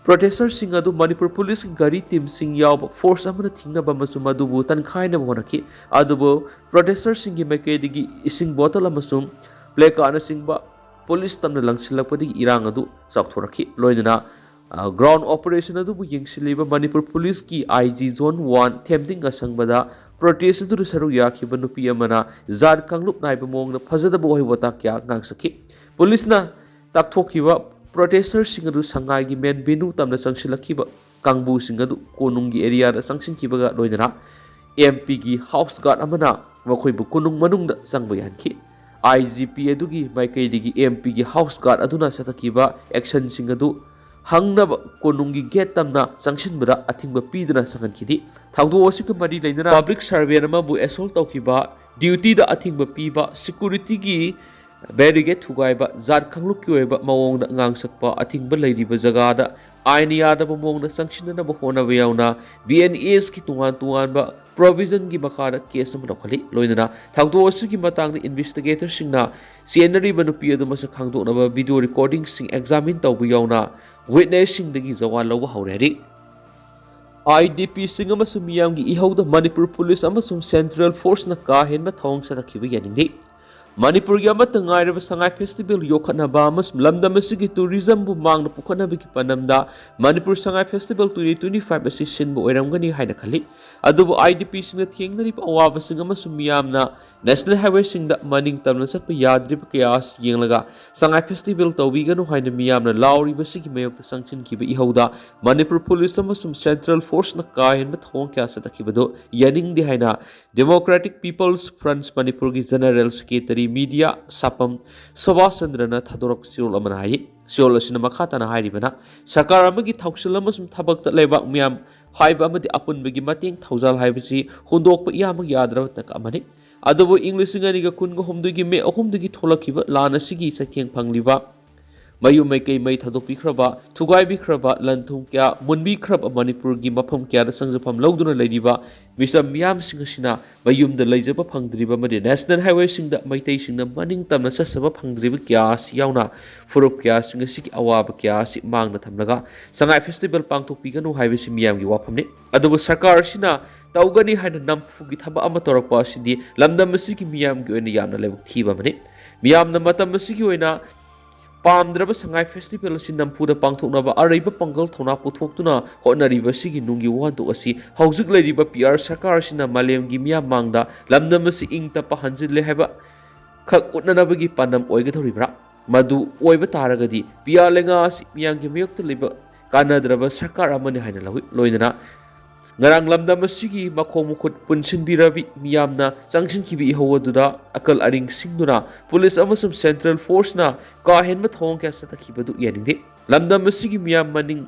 ꯄ꯭ꯔꯣꯇꯦꯁꯇꯔꯁꯤꯡ ꯑꯗꯨ ꯃꯅꯤꯄꯨꯔ ꯄꯨꯂꯤꯁꯀꯤ ꯒꯥꯔꯤ ꯇꯤꯝꯁꯤꯡ ꯌꯥꯎꯕ ꯐꯣꯔꯁ ꯑꯃꯅ ꯊꯤꯡꯅꯕ ꯑꯃꯁꯨꯡ ꯃꯗꯨꯕꯨ ꯇꯟꯈꯥꯏꯅꯕ ꯍꯣꯠꯅꯈꯤ꯫ ꯑꯗꯨꯕꯨ ꯄ꯭ꯔꯣꯇꯦꯁꯇꯔꯁꯤꯡꯒꯤ ꯃꯥꯏꯀꯩꯗꯒꯤ ꯏꯁꯤꯡ ꯕꯣꯇꯜ ꯑꯃꯁꯨꯡ ꯄ꯭ꯂꯦꯀꯥꯔꯠꯅꯆꯤꯡꯕ ꯄꯨꯂꯤꯁ ꯇꯝꯅ ꯂꯪꯁꯤꯜꯂꯛꯄꯗꯒꯤ ꯏꯔꯥꯡ ꯑꯗꯨ ꯆꯥꯎꯊꯣꯔꯛꯈꯤ꯫ ꯂꯣꯏꯅꯅ ꯑ, ground operation ꯑꯗꯨꯕꯨ ꯌꯦꯡꯁꯤꯜꯂꯤꯕ ꯃꯅꯤꯄꯨꯔ ꯄꯨꯂꯤꯁꯀꯤ I G Zone one ꯊꯦꯝꯗꯤꯡ ꯑꯁꯪꯕꯗ protest ꯑꯗꯨꯗ ꯁꯔꯨꯛ ꯌꯥꯈꯤꯕ ꯅꯨꯄꯤ ꯑꯃꯅ ꯖꯥꯠ ꯀꯥꯡꯂꯨꯞ ꯅꯥꯏꯕ ꯃꯑꯣꯡꯗ ꯐꯖꯗꯕ ꯋꯥꯍꯩ ꯋꯥꯇꯥ ꯀꯌꯥ ꯉꯥꯡꯁꯛꯈꯤ꯫ ꯄꯨꯂꯤꯁꯅ ꯇꯥꯛꯊꯣꯛꯈꯤꯕ protesters ꯁꯤꯡ ꯑꯗꯨ ꯁꯉꯥꯏꯒꯤ main venue ꯇꯝꯅ ꯆꯪꯁꯤꯜꯂꯛꯈꯤꯕ ꯀꯥꯡꯕꯨꯁꯤꯡ ꯑꯗꯨ ꯀꯣꯅꯨꯡꯒꯤ area ꯗ ꯆꯪꯁꯤꯟꯈꯤꯕꯒ ꯂꯣꯏꯅꯅ M P ꯒꯤ house guard ꯑꯃꯅ ꯃꯈꯣꯏꯕꯨ ꯀꯣꯅꯨꯡ ꯃꯅꯨꯡꯗ ꯆꯪꯕ ꯌꯥꯍꯟꯈꯤ꯫ I G P ꯑꯗꯨꯒꯤ ꯃꯥꯏꯀꯩꯗꯒꯤ M P ꯒꯤ house guard ꯑꯗꯨꯅ ꯆꯠꯊꯈꯤꯕ action ꯁꯤꯡ ꯑꯗꯨ ꯍꯪꯅꯕ ꯀꯣꯅꯨꯡꯒꯤ gate ꯇꯝꯅ ꯆꯪꯁꯤꯟꯕꯗ ꯑꯊꯤꯡꯕ ꯄꯤꯗꯨꯅ ꯆꯪꯍꯟꯈꯤꯗꯦ꯫ ꯊꯧꯗꯣꯛ ꯑꯁꯤꯒ ꯃꯔꯤ ꯂꯩꯅꯅ public servant ꯑꯃꯕꯨ assault ꯇꯧꯈꯤꯕ, duty ꯗ ꯑꯊꯤꯡꯕ ꯄꯤꯕ, security ꯒꯤ barricade ꯊꯨꯒꯥꯏꯕ, ꯖꯥꯠ ꯀꯥꯡꯂꯨꯞꯀꯤ ꯑꯣꯏꯕ ꯃꯑꯣꯡꯗ ꯉꯥꯡꯁꯛꯄ, ꯑꯊꯤꯡꯕ ꯂꯩꯔꯤꯕ ꯖꯒꯥꯗ ꯑꯥꯏꯟ ꯌꯥꯗꯕ ꯃꯑꯣꯡꯗ ꯆꯪꯁꯤꯟꯅꯅꯕ ꯍꯣꯠꯅꯕ ꯌꯥꯎꯅ B N S ꯀꯤ ꯇꯣꯉꯥꯟ ꯇꯣꯉꯥꯟꯕ provision ꯒꯤ ꯃꯈꯥꯗ case ꯑꯃ ꯂꯧꯈꯠꯂꯤ꯫ ꯂꯣꯏꯅꯅ ꯊꯧꯗꯣꯛ ꯑꯁꯤꯒꯤ ꯃꯇꯥꯡꯗ investigator ꯁꯤꯡꯅ ꯆꯦꯟꯅꯔꯤꯕ ꯅꯨꯄꯤ ꯑꯗꯨ ꯃꯁꯛ ꯈꯪꯗꯣꯛꯅꯕ video recording ꯁꯤꯡ examine ꯇꯧꯕ ꯌꯥꯎꯅ witness ꯁꯤꯡꯗꯒꯤ ꯖꯋꯥꯟ ꯂꯧꯕ ꯍꯧꯔꯦ ꯍꯥꯏꯔꯤ꯫ I D P ꯁꯤꯡ ꯑꯃꯁꯨꯡ ꯃꯤꯌꯥꯝꯒꯤ ꯏꯍꯧꯗ ꯃꯅꯤꯄꯨꯔ ꯄꯨꯂꯤꯁ ꯑꯃꯁꯨꯡ central force ꯅ ꯀꯥ ꯍꯦꯟꯕ ꯊꯧꯑꯣꯡ ꯆꯠꯊꯈꯤꯕ ꯌꯥꯅꯤꯡꯗꯦ꯫ ꯃꯅꯤꯄꯨꯔꯒꯤ ꯑꯃꯠꯇ ꯉꯥꯏꯔꯕ ꯁꯉꯥꯏ festival ꯌꯣꯛꯈꯠꯅꯕ ꯑꯃꯁꯨꯡ ꯂꯝꯗꯝ ꯑꯁꯤꯒꯤ tourism ꯕꯨ ꯃꯥꯡꯅ ꯄꯨꯈꯠꯅꯕꯒꯤ ꯄꯥꯟꯗꯝꯗ Manipur Sangai festival twenty twenty five ꯑꯁꯤ ꯁꯤꯟꯕ ꯑꯣꯏꯔꯝꯒꯅꯤ ꯍꯥꯏꯅ ꯈꯜꯂꯤ꯫ ꯑꯗꯨꯕꯨ I D P ꯁꯤꯡꯅ ꯊꯦꯡꯅꯔꯤꯕ ꯑꯋꯥꯕꯁꯤꯡ ꯑꯃꯁꯨꯡ ꯃꯤꯌꯥꯝꯅ national highway ꯁꯤꯡꯗ ꯃꯅꯤꯡ ꯇꯝꯅ ꯆꯠꯄ ꯌꯥꯗ꯭ꯔꯤꯕ ꯀꯌꯥ ꯑꯁꯤ ꯌꯦꯡꯂꯒ ꯁꯉꯥꯏ festival ꯇꯧꯕꯤꯒꯅꯨ ꯍꯥꯏꯅ ꯃꯤꯌꯥꯝꯅ ꯂꯥꯎꯔꯤꯕꯁꯤꯒꯤ ꯃꯥꯌꯣꯛꯇ ꯆꯪꯁꯤꯟꯈꯤꯕ ꯏꯍꯧꯗ ꯃꯅꯤꯄꯨꯔ ꯄꯨꯂꯤꯁ ꯑꯃꯁꯨꯡ central force ꯅ ꯀꯥ ꯍꯦꯟꯕ ꯊꯧꯑꯣꯡ ꯀꯌꯥ ꯆꯠꯊꯈꯤꯕꯗꯨ ꯌꯥꯅꯤꯡꯗꯦ ꯍꯥꯏꯅ Democratic People's Front ꯃꯅꯤꯄꯨꯔꯒꯤ general secretary media ꯁꯥꯄꯝ ꯁꯨꯕꯥꯁ ꯆꯟꯗ꯭ꯔꯅ ꯊꯥꯗꯣꯔꯛꯄ ꯆꯦꯔꯣꯜ ꯑꯃꯅ ꯍꯥꯏꯔꯤ꯫ ꯆꯦꯔꯣꯜ ꯑꯁꯤꯅ ꯃꯈꯥ ꯇꯥꯅ ꯍꯥꯏꯔꯤꯕꯅ, ꯁꯔꯀꯥꯔ ꯑꯃꯒꯤ ꯊꯧꯁꯤꯜ ꯑꯃꯁꯨꯡ ꯊꯕꯛꯇ ꯂꯩꯕꯥꯛ ꯃꯤꯌꯥꯝ ꯍꯥꯏꯕ ꯑꯃꯗꯤ ꯑꯄꯨꯟꯕꯒꯤ ꯃꯇꯦꯡ ꯊꯧꯖꯥꯜ ꯍꯥꯏꯕꯁꯤ ꯍꯨꯟꯗꯣꯛꯄ ꯏꯌꯥꯃꯛ ꯌꯥꯗ꯭ꯔꯕ ꯇꯥꯡꯀꯛ ꯑꯃꯅꯤ꯫ ꯑꯗꯨꯕꯨ ꯏꯪ ꯂꯤꯁꯤꯡ ꯑꯅꯤꯒ ꯀꯨꯟꯒ ꯍꯨꯝꯗꯣꯏꯒꯤ ꯃꯦ ꯑꯍꯨꯝꯗꯒꯤ ꯊꯣꯛꯂꯛꯈꯤꯕ ꯂꯥꯟ ꯑꯁꯤꯒꯤ ꯆꯩꯊꯦꯡ ꯐꯪꯂꯤꯕ ꯃꯌꯨꯝ ꯃꯩꯀꯩ ꯃꯩ ꯊꯥꯗꯣꯛꯄꯤꯈ꯭ꯔꯕ, ꯊꯨꯒꯥꯏꯕꯤꯈ꯭ꯔꯕ, ꯂꯟ ꯊꯨꯝ ꯀꯌꯥ ꯃꯨꯟꯕꯤꯈ꯭ꯔꯕ, ꯃꯅꯤꯄꯨꯔꯒꯤ ꯃꯐꯝ ꯀꯌꯥꯗ ꯆꯪꯖꯐꯝ ꯂꯧꯗꯨꯅ ꯂꯩꯔꯤꯕ ꯃꯤꯆꯝ ꯃꯤꯌꯥꯝꯁꯤꯡ ꯑꯁꯤꯅ ꯃꯌꯨꯝꯗ ꯂꯩꯖꯕ ꯐꯪꯗ꯭ꯔꯤꯕ ꯑꯃꯗꯤ national highway ꯁꯤꯡꯗ ꯃꯩꯇꯩꯁꯤꯡꯅ ꯃꯅꯤꯡ ꯇꯝꯅ ꯆꯠꯆꯕ ꯐꯪꯗ꯭ꯔꯤꯕ ꯀꯌꯥ ꯑꯁꯤ ꯌꯥꯎꯅ ꯐꯨꯔꯨꯞ ꯀꯌꯥꯁꯤꯡ ꯑꯁꯤꯒꯤ ꯑꯋꯥꯕ ꯀꯌꯥ ꯑꯁꯤ ꯃꯥꯡꯗ ꯊꯝꯂꯒ ꯁꯉꯥꯏ festival ꯄꯥꯡꯊꯣꯛꯄꯤꯒꯅꯨ ꯍꯥꯏꯕꯁꯤ ꯃꯤꯌꯥꯝꯒꯤ ꯋꯥꯐꯝꯅꯤ꯫ ꯑꯗꯨꯕꯨ ꯁꯔꯀꯥꯔ ꯑꯁꯤꯅ ꯇꯧꯒꯅꯤ ꯍꯥꯏꯅ ꯅꯝꯐꯨꯒꯤ ꯊꯕꯛ ꯑꯃ ꯇꯧꯔꯛꯄ ꯑꯁꯤꯗꯤ ꯂꯝꯗꯝ ꯑꯁꯤꯒꯤ ꯃꯤꯌꯥꯝꯒꯤ ꯑꯣꯏꯅ ꯌꯥꯝꯅ ꯂꯥꯏꯕꯛ ꯊꯤꯕ ꯑꯃꯅꯤ꯫ ꯃꯤꯌꯥꯝꯅ ꯃꯇꯝ ꯑꯁꯤꯒꯤ ꯑꯣꯏꯅ ꯄꯥꯝꯗ꯭ꯔꯕ ꯁꯉꯥꯏ ꯐꯦꯁꯇꯤꯚꯦꯜ ꯑꯁꯤ ꯅꯝꯐꯨꯗ ꯄꯥꯡꯊꯣꯛꯅꯕ ꯑꯔꯩꯕ ꯄꯥꯡꯒꯜ ꯊꯧꯅꯥ ꯄꯨꯊꯣꯛꯇꯨꯅ ꯍꯣꯠꯅꯔꯤꯕ ꯑꯁꯤꯒꯤ ꯅꯨꯡꯒꯤ ꯋꯥꯍꯟꯊꯣꯛ ꯑꯁꯤ ꯍꯧꯖꯤꯛ ꯂꯩꯔꯤꯕ ꯄꯤ ꯑꯥꯔ ꯁꯔꯀꯥꯔ ꯑꯁꯤꯅ ꯃꯥꯂꯦꯝꯒꯤ ꯃꯤꯌꯥꯝ ꯃꯥꯡꯗ ꯂꯝꯗꯝ ꯑꯁꯤ ꯏꯪ ꯇꯞꯄ ꯍꯟꯖꯤꯜꯂꯦ ꯍꯥꯏꯕ ꯈꯛ ꯎꯠꯅꯅꯕꯒꯤ ꯄꯥꯟꯗꯝ ꯑꯣꯏꯒꯗꯧꯔꯤꯕ꯭ꯔꯥ? ꯃꯗꯨ ꯑꯣꯏꯕ ꯇꯥꯔꯒꯗꯤ ꯄꯤ ꯑꯥꯔ ꯂꯩꯉꯥꯛ ꯑꯁꯤ ꯃꯤꯌꯥꯝꯒꯤ ꯃꯥꯌꯣꯛꯇ ꯂꯩꯕ ꯀꯥꯟꯅꯗ꯭ꯔꯕ ꯁꯔꯀꯥꯔ ꯑꯃꯅꯤ ꯍꯥꯏꯅ ꯂꯧꯏ꯫ ꯂꯣꯏꯅꯅ ꯉꯔꯥꯡ ꯂꯝꯗꯝ ꯑꯁꯤꯒꯤ ꯃꯈꯣꯡ ꯃꯈꯨꯠ ꯄꯨꯟꯁꯤꯟꯕꯤꯔꯕꯤ ꯃꯤꯌꯥꯝꯅ ꯆꯪꯁꯤꯟꯈꯤꯕ ꯏꯍꯧ ꯑꯗꯨꯗ ꯑꯀꯜ ꯑꯔꯤꯡ ꯁꯤꯡꯗꯨꯅ ꯄꯨꯂꯤꯁ ꯑꯃꯁꯨꯡ ꯁꯦꯟꯇ꯭ꯔꯦꯜ ꯐꯣꯔꯁꯅ ꯀꯥ ꯍꯦꯟꯕ ꯊꯧꯑꯣꯡ ꯀꯌꯥ ꯆꯠꯊꯈꯤꯕꯗꯨ ꯌꯥꯅꯤꯡꯗꯦ꯫ ꯂꯝꯗꯝ ꯑꯁꯤꯒꯤ ꯃꯤꯌꯥꯝ ꯃꯅꯤꯡ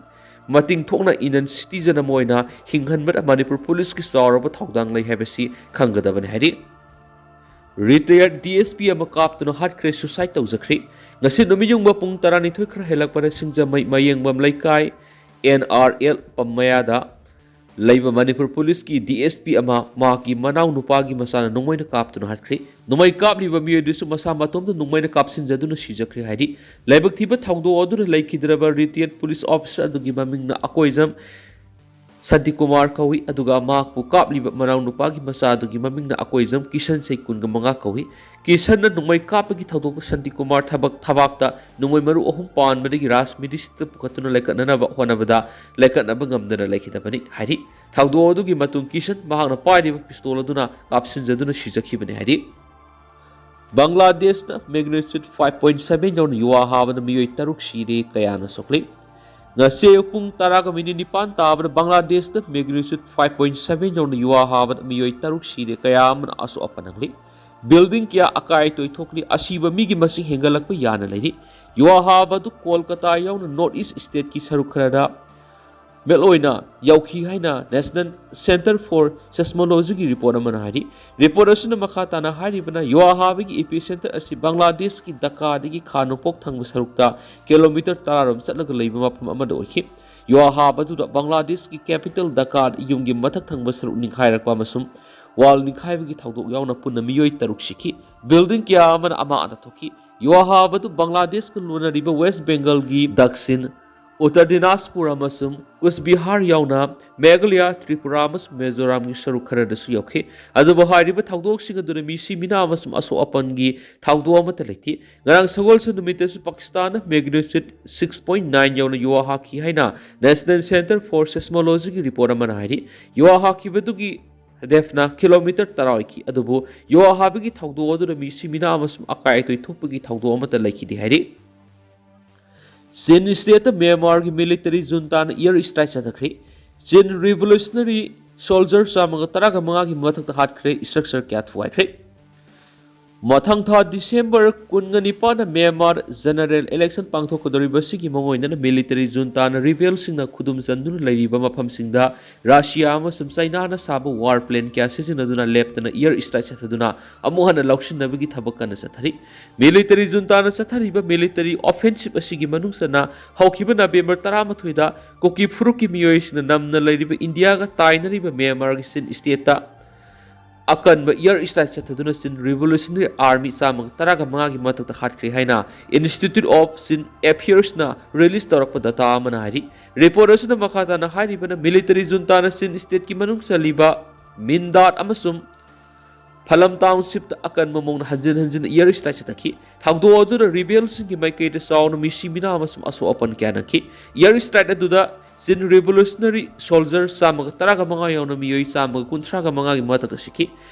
ꯃꯇꯤꯡ ꯊꯣꯛꯅ ꯏꯅꯟ ꯁꯤꯇꯤꯖꯟ ꯑꯃ ꯑꯣꯏꯅ ꯍꯤꯡꯍꯟꯕꯗ ꯃꯅꯤꯄꯨꯔ ꯄꯨꯂꯤꯁꯀꯤ ꯆꯥꯎꯔꯕ ꯊꯧꯗꯥꯡ ꯂꯩ ꯍꯥꯏꯕꯁꯤ ꯈꯪꯒꯗꯕꯅꯤ ꯍꯥꯏꯔꯤ꯫ ꯔꯤꯇꯥꯌꯔ ꯗꯤ ꯑꯦꯁ ꯄꯤ ꯑꯃ ꯀꯥꯞꯇꯨꯅ ꯍꯥꯠꯈ꯭ꯔꯦ, ꯁꯨꯁꯥꯏꯠ ꯇꯧꯖꯈ꯭ꯔꯦ꯫ ꯉꯁꯤ ꯅꯨꯃꯤꯠ ꯌꯨꯡꯕ ꯄꯨꯡ ꯇꯔꯥꯅꯤꯊꯣꯏ ꯈꯔ ꯍꯦꯜꯂꯛꯄꯗ ꯁꯤꯡꯖꯃꯩ ꯃꯌꯦꯡꯕꯝ ꯂꯩꯀꯥꯏ ꯑꯦꯟ ꯑꯥꯔ ꯑꯦꯜ ꯄꯝ ꯃꯌꯥꯗ ꯂꯩꯕ ꯃꯅꯤꯄꯨꯔ ꯄꯨꯂꯤꯁꯀꯤ ꯗꯤ ꯑꯦꯁ ꯄꯤ ꯑꯃ ꯃꯍꯥꯛꯀꯤ ꯃꯅꯥꯎ ꯅꯨꯄꯥꯒꯤ ꯃꯆꯥꯅ ꯅꯣꯡꯃꯩꯅ ꯀꯥꯞꯇꯨꯅ ꯍꯥꯠꯈ꯭ꯔꯦ꯫ ꯅꯣꯡꯃꯩ ꯀꯥꯞꯂꯤꯕ ꯃꯤꯑꯣꯏ ꯑꯗꯨꯁꯨ ꯃꯁꯥ ꯃꯇꯣꯝꯇ ꯅꯣꯡꯃꯩꯅ ꯀꯥꯞꯁꯤꯟꯖꯗꯨꯅ ꯁꯤꯖꯈ꯭ꯔꯦ ꯍꯥꯏꯔꯤ꯫ ꯂꯥꯏꯕꯛ ꯊꯤꯕ ꯊꯧꯗꯣꯛ ꯑꯗꯨꯗ ꯂꯩꯈꯤꯗ꯭ꯔꯕ ꯔꯤꯇꯥꯌꯔ ꯄꯨꯂꯤꯁ ꯑꯣꯐꯤꯁꯥꯔ ꯑꯗꯨꯒꯤ ꯃꯃꯤꯡꯅ ꯑꯀꯣꯏꯖꯝ ꯁꯥꯟꯇꯤꯀꯨꯃꯥꯔ ꯀꯧꯏ, ꯑꯗꯨꯒ ꯃꯍꯥꯛꯄꯨ ꯀꯥꯞꯂꯤꯕ ꯃꯅꯥꯎ ꯅꯨꯄꯥꯒꯤ ꯃꯆꯥ ꯑꯗꯨꯒꯤ ꯃꯃꯤꯡꯅ ꯑꯀꯣꯏꯖꯝ ꯀꯤꯁꯟ, ꯆꯍꯤ ꯀꯨꯟꯃꯉꯥ ꯀꯧꯏ꯫ ꯀꯤꯁꯟꯅ ꯅꯣꯡꯃꯩ ꯀꯥꯞꯄꯒꯤ ꯊꯧꯗꯣꯛꯇ ꯁꯥꯟꯇꯤꯀꯨꯃꯥꯔ ꯊꯕꯛ ꯊꯕꯥꯛꯇ ꯅꯣꯡꯃꯩ ꯃꯔꯨ ꯑꯍꯨꯝ ꯄꯥꯟꯕꯗꯒꯤ ꯔꯥꯖ ꯃꯤꯗꯤꯁꯤꯇ ꯄꯨꯈꯠꯇꯨꯅ ꯂꯩꯈꯠꯅꯅꯕ ꯍꯣꯠꯅꯕꯗ ꯂꯩꯈꯠꯅꯕ ꯉꯝꯗꯅ ꯂꯩꯈꯤꯗꯕꯅꯤ ꯍꯥꯏꯔꯤ꯫ ꯊꯧꯗꯣꯛ ꯑꯗꯨꯒꯤ ꯃꯇꯨꯡ ꯀꯤꯁꯟ ꯃꯍꯥꯛꯅ ꯄꯥꯏꯔꯤꯕ ꯄꯤꯁꯇꯣꯜ ꯑꯗꯨꯅ ꯀꯥꯞꯁꯤꯟꯖꯗꯨꯅ ꯁꯤꯖꯈꯤꯕꯅꯤ ꯍꯥꯏꯔꯤ꯫ ꯕꯪꯒ꯭ꯂꯥꯗꯦꯁꯇ magnitude five point seven ꯌꯧꯅ ꯌꯨꯋꯥ ꯍꯥꯕꯗ ꯃꯤꯑꯣꯏ ꯇꯔꯨꯛ ꯁꯤꯔꯦ, ꯀꯌꯥꯅ ꯁꯣꯛꯂꯤ꯫ ꯉꯁꯤ ꯑꯌꯨꯛ ꯄꯨꯡ ꯇꯔꯥꯒ ꯃꯤꯅꯤꯠ ꯅꯤꯄꯥꯟ ꯇꯥꯕꯗ ꯕꯪꯒ꯭ꯂꯥꯗꯦꯁꯇ magnitude five point seven ꯌꯧꯅ ꯌꯨꯋꯥ ꯍꯥꯕꯗ ꯃꯤꯑꯣꯏ ꯇꯔꯨꯛ ꯁꯤꯔꯦ, ꯀꯌꯥ ꯑꯃꯅ ꯑꯁꯣꯛ ꯑꯄꯟ ꯅꯪꯂꯤ꯫ ꯕꯤꯜꯗꯤꯡ ꯀꯌꯥ ꯑꯀꯥꯏ ꯑꯇꯣꯏ ꯊꯣꯛꯂꯤ꯫ ꯑꯁꯤꯕ ꯃꯤꯒꯤ ꯃꯁꯤꯡ ꯍꯦꯟꯒꯠꯂꯛꯄ ꯌꯥꯅ ꯂꯩꯔꯤ꯫ ꯌꯨꯋꯥ ꯍꯥꯕ ꯑꯗꯨ ꯀꯣꯜꯀꯇꯥ ꯌꯥꯎꯅ ꯅꯣꯔꯠ ꯏꯁ ꯁ꯭ꯇꯦꯠꯀꯤ ꯁꯔꯨꯛ ꯈꯔꯗ ꯃꯦꯜ ꯑꯣꯏꯅ ꯌꯥꯎꯈꯤ ꯍꯥꯏꯅ National Centre for Seismology ꯒꯤ ꯔꯤꯄꯣꯔꯠ ꯑꯃꯅ ꯍꯥꯏꯔꯤ꯫ ꯔꯤꯄꯣꯔꯠ ꯑꯁꯤꯅ ꯃꯈꯥ ꯇꯥꯅ ꯍꯥꯏꯔꯤꯕꯅ, ꯌꯨꯋꯥ ꯍꯥꯕꯒꯤ ꯏꯄꯤ ꯁꯦꯟꯇꯔ ꯑꯁꯤ ꯕꯪꯒ꯭ꯂꯥꯗꯦꯁꯀꯤ ꯙꯥꯀꯥꯗꯒꯤ ꯈꯥ ꯅꯣꯡꯄꯣꯛ ꯊꯪꯕ ꯁꯔꯨꯛꯇ ꯀꯤꯂꯣꯃꯤꯇꯔ ꯇꯔꯥꯔꯣꯝ ꯆꯠꯂꯒ ꯂꯩꯕ ꯃꯐꯝ ꯑꯃꯗ ꯑꯣꯏꯈꯤ꯫ ꯌꯨꯋꯥ ꯍꯥꯕ ꯑꯗꯨꯗ ꯕꯪꯒ꯭ꯂꯥꯗꯦꯁꯀꯤ capital ꯙꯥꯀꯥꯗ ꯌꯨꯝꯒꯤ ꯃꯊꯛ ꯊꯪꯕ ꯁꯔꯨꯛ ꯅꯤꯡꯈꯥꯏꯔꯛꯄ ꯑꯃꯁꯨꯡ wall ꯅꯤꯡꯈꯥꯏꯕꯒꯤ ꯊꯧꯗꯣꯛ ꯌꯥꯎꯅ ꯄꯨꯟꯅ ꯃꯤꯑꯣꯏ ꯇꯔꯨꯛ ꯁꯤꯈꯤ꯫ ꯕꯤꯜꯗꯤꯡ ꯀꯌꯥ ꯑꯃꯅ ꯑꯃꯥꯡ ꯑꯇꯥ ꯊꯣꯛꯈꯤ꯫ ꯌꯨꯋꯥ ꯍꯥꯕ ꯑꯗꯨ ꯕꯪꯒ꯭ꯂꯥꯗꯦꯁꯀ ꯂꯣꯟꯅꯔꯤꯕ ꯋꯦꯁ ꯕꯦꯡꯒꯜꯒꯤ ꯗꯛꯁꯤꯟ ꯎꯠꯇꯔ ꯗꯤꯅꯥꯖꯄꯨꯔ ꯑꯃꯁꯨꯡ ꯀꯨꯁ ꯕꯤꯍꯥꯔ ꯌꯥꯎꯅ ꯃꯦꯘꯥꯂꯌꯥ, ꯇ꯭ꯔꯤꯄꯨꯔꯥ ꯑꯃꯁꯨꯡ ꯃꯤꯖꯣꯔꯥꯝꯒꯤ ꯁꯔꯨꯛ ꯈꯔꯗꯁꯨ ꯌꯧꯈꯤ꯫ ꯑꯗꯨꯕꯨ ꯍꯥꯏꯔꯤꯕ ꯊꯧꯗꯣꯛꯁꯤꯡ ꯑꯗꯨꯗ ꯃꯤꯁꯤ ꯃꯤꯅꯥ ꯑꯃꯁꯨꯡ ꯑꯁꯣꯛ ꯑꯄꯟꯒꯤ ꯊꯧꯗꯣꯛ ꯑꯃꯠꯇ ꯂꯩꯇꯦ꯫ ꯉꯔꯥꯡ ꯁꯒꯣꯜꯁꯦꯟ ꯅꯨꯃꯤꯠꯇꯁꯨ ꯄꯥꯀꯤꯁꯇꯥꯟꯅ magnitude six point nine ꯌꯧꯅ ꯌꯨꯋꯥ ꯍꯥꯈꯤ ꯍꯥꯏꯅ National Centre for Seismologyꯒꯤ report ꯑꯃꯅ ꯍꯥꯏꯔꯤ꯫ ꯌꯨꯋꯥ ꯍꯥꯈꯤꯕꯗꯨꯒꯤ ꯗꯦꯞꯅ ꯀꯤꯂꯣꯃꯤꯇꯔ ꯇꯔꯥ ꯑꯣꯏꯈꯤ꯫ ꯑꯗꯨꯕꯨ ꯌꯨꯋꯥ ꯍꯥꯕꯒꯤ ꯊꯧꯗꯣꯛ ꯑꯗꯨꯗ ꯃꯤꯁꯤ ꯃꯤꯅꯥ ꯑꯃꯁꯨꯡ ꯑꯀꯥꯏ ꯑꯇꯣꯏ ꯊꯣꯛꯄꯒꯤ ꯊꯧꯗꯣꯛ ꯑꯃꯠꯇ ꯂꯩꯈꯤꯗꯦ ꯍꯥꯏꯔꯤ꯫ ꯆꯤꯟ ꯁ꯭ꯇꯦꯠꯇ ꯃ꯭ꯌꯥꯟꯃꯥꯔꯒꯤ military juntaꯅ air strike ꯆꯠꯊꯈ꯭ꯔꯦ꯫ ꯆꯤꯟ revolutionary soldier ꯆꯥꯝꯃꯒ ꯇꯔꯥꯒ ꯃꯉꯥꯒꯤ ꯃꯊꯛꯇ ꯍꯥꯠꯈ꯭ꯔꯦ, structure ꯀꯌꯥ ꯊꯨꯒꯥꯏꯈ꯭ꯔꯦ꯫ ꯃꯊꯪ ꯊꯥ ꯗꯤꯁꯦꯝꯕꯔ ꯀꯨꯟꯒ ꯅꯤꯄꯥꯟꯗ ꯃ꯭ꯌꯥꯟꯃꯥꯔ general election ꯄꯥꯡꯊꯣꯛꯀꯗꯧꯔꯤꯕꯁꯤꯒꯤ ꯃꯥꯡꯑꯣꯏꯅꯅ military juntaꯅ rebelꯁꯤꯡꯅ ꯈꯨꯗꯨꯝ ꯆꯟꯗꯨꯅ ꯂꯩꯔꯤꯕ ꯃꯐꯝꯁꯤꯡꯗ ꯔꯁꯤꯌꯥ ꯑꯃꯁꯨꯡ ꯆꯥꯏꯅꯥꯅ ꯁꯥꯕ war plane ꯀꯌꯥ ꯁꯤꯖꯤꯟꯅꯗꯨꯅ ꯂꯦꯞꯇꯅ air strike ꯆꯠꯊꯗꯨꯅ ꯑꯃꯨꯛ ꯍꯟꯅ ꯂꯧꯁꯤꯟꯅꯕꯒꯤ ꯊꯕꯛ ꯀꯟꯅ ꯆꯠꯊꯔꯤ꯫ Military juntaꯅ ꯆꯠꯊꯔꯤꯕ military offensive ꯑꯁꯤꯒꯤ ꯃꯅꯨꯡ ꯆꯟꯅ ꯍꯧꯈꯤꯕ ꯅꯕꯦꯝꯕꯔ ꯇꯔꯥꯃꯥꯊꯣꯏꯗ ꯀꯨꯀꯤ ꯐꯨꯔꯨꯞꯀꯤ ꯃꯤꯑꯣꯏꯁꯤꯡꯅ ꯅꯝꯅ ꯂꯩꯔꯤꯕ ꯏꯟꯗꯤꯌꯥꯒ ꯇꯥꯏꯅꯔꯤꯕ ꯃ꯭ꯌꯥꯟꯃꯥꯔꯒꯤ ꯆꯤꯟ ꯁ꯭ꯇꯦꯠꯇ ꯑꯀꯟꯕ air strike ꯆꯠꯊꯗꯨꯅ ꯆꯤꯟ revolutionary army ꯆꯥꯝꯃꯒ ꯇꯔꯥꯒ ꯃꯉꯥꯒꯤ ꯃꯊꯛꯇ ꯍꯥꯠꯈ꯭ꯔꯦ ꯍꯥꯏꯅ Institute of Chin Affairsꯅ release ꯇꯧꯔꯛꯄ data ꯑꯃꯅ ꯍꯥꯏꯔꯤ꯫ Report ꯑꯁꯤꯅ ꯃꯈꯥ ꯇꯥꯅ ꯍꯥꯏꯔꯤꯕꯅ military juntaꯅ ꯆꯤꯟ ꯁ꯭ꯇꯦꯠꯀꯤ ꯃꯅꯨꯡ ꯆꯜꯂꯤꯕ ꯃꯤꯟꯗꯥꯠ ꯑꯃꯁꯨꯡ ꯐꯂꯝ townshipꯇ ꯑꯀꯟꯕ ꯃꯑꯣꯡꯗ ꯍꯟꯖꯤꯟ ꯍꯟꯖꯤꯟ air strike ꯆꯠꯊꯈꯤ꯫ ꯊꯧꯗꯣꯛ ꯑꯗꯨꯗ rebelꯁꯤꯡꯒꯤ ꯃꯥꯏꯀꯩꯗ ꯆꯥꯎꯅ ꯃꯤꯁꯤ ꯃꯤꯅꯥ ꯑꯃꯁꯨꯡ ꯑꯁꯣꯛ ꯑꯄꯟ ꯀꯌꯥ ꯅꯪꯈꯤ꯫ Air strike ꯑꯗꯨꯗ ꯆꯤꯟ revolutionary soldier ꯆꯥꯝꯃꯒ ꯇꯔꯥꯒ ꯃꯉꯥ ꯌꯥꯎꯅ ꯃꯤꯑꯣꯏ ꯆꯥꯝꯃꯒ ꯀꯨꯟꯊ꯭ꯔꯥꯒ ꯃꯉꯥꯒꯤ ꯃꯊꯛꯇ ꯁꯤꯈꯤ꯫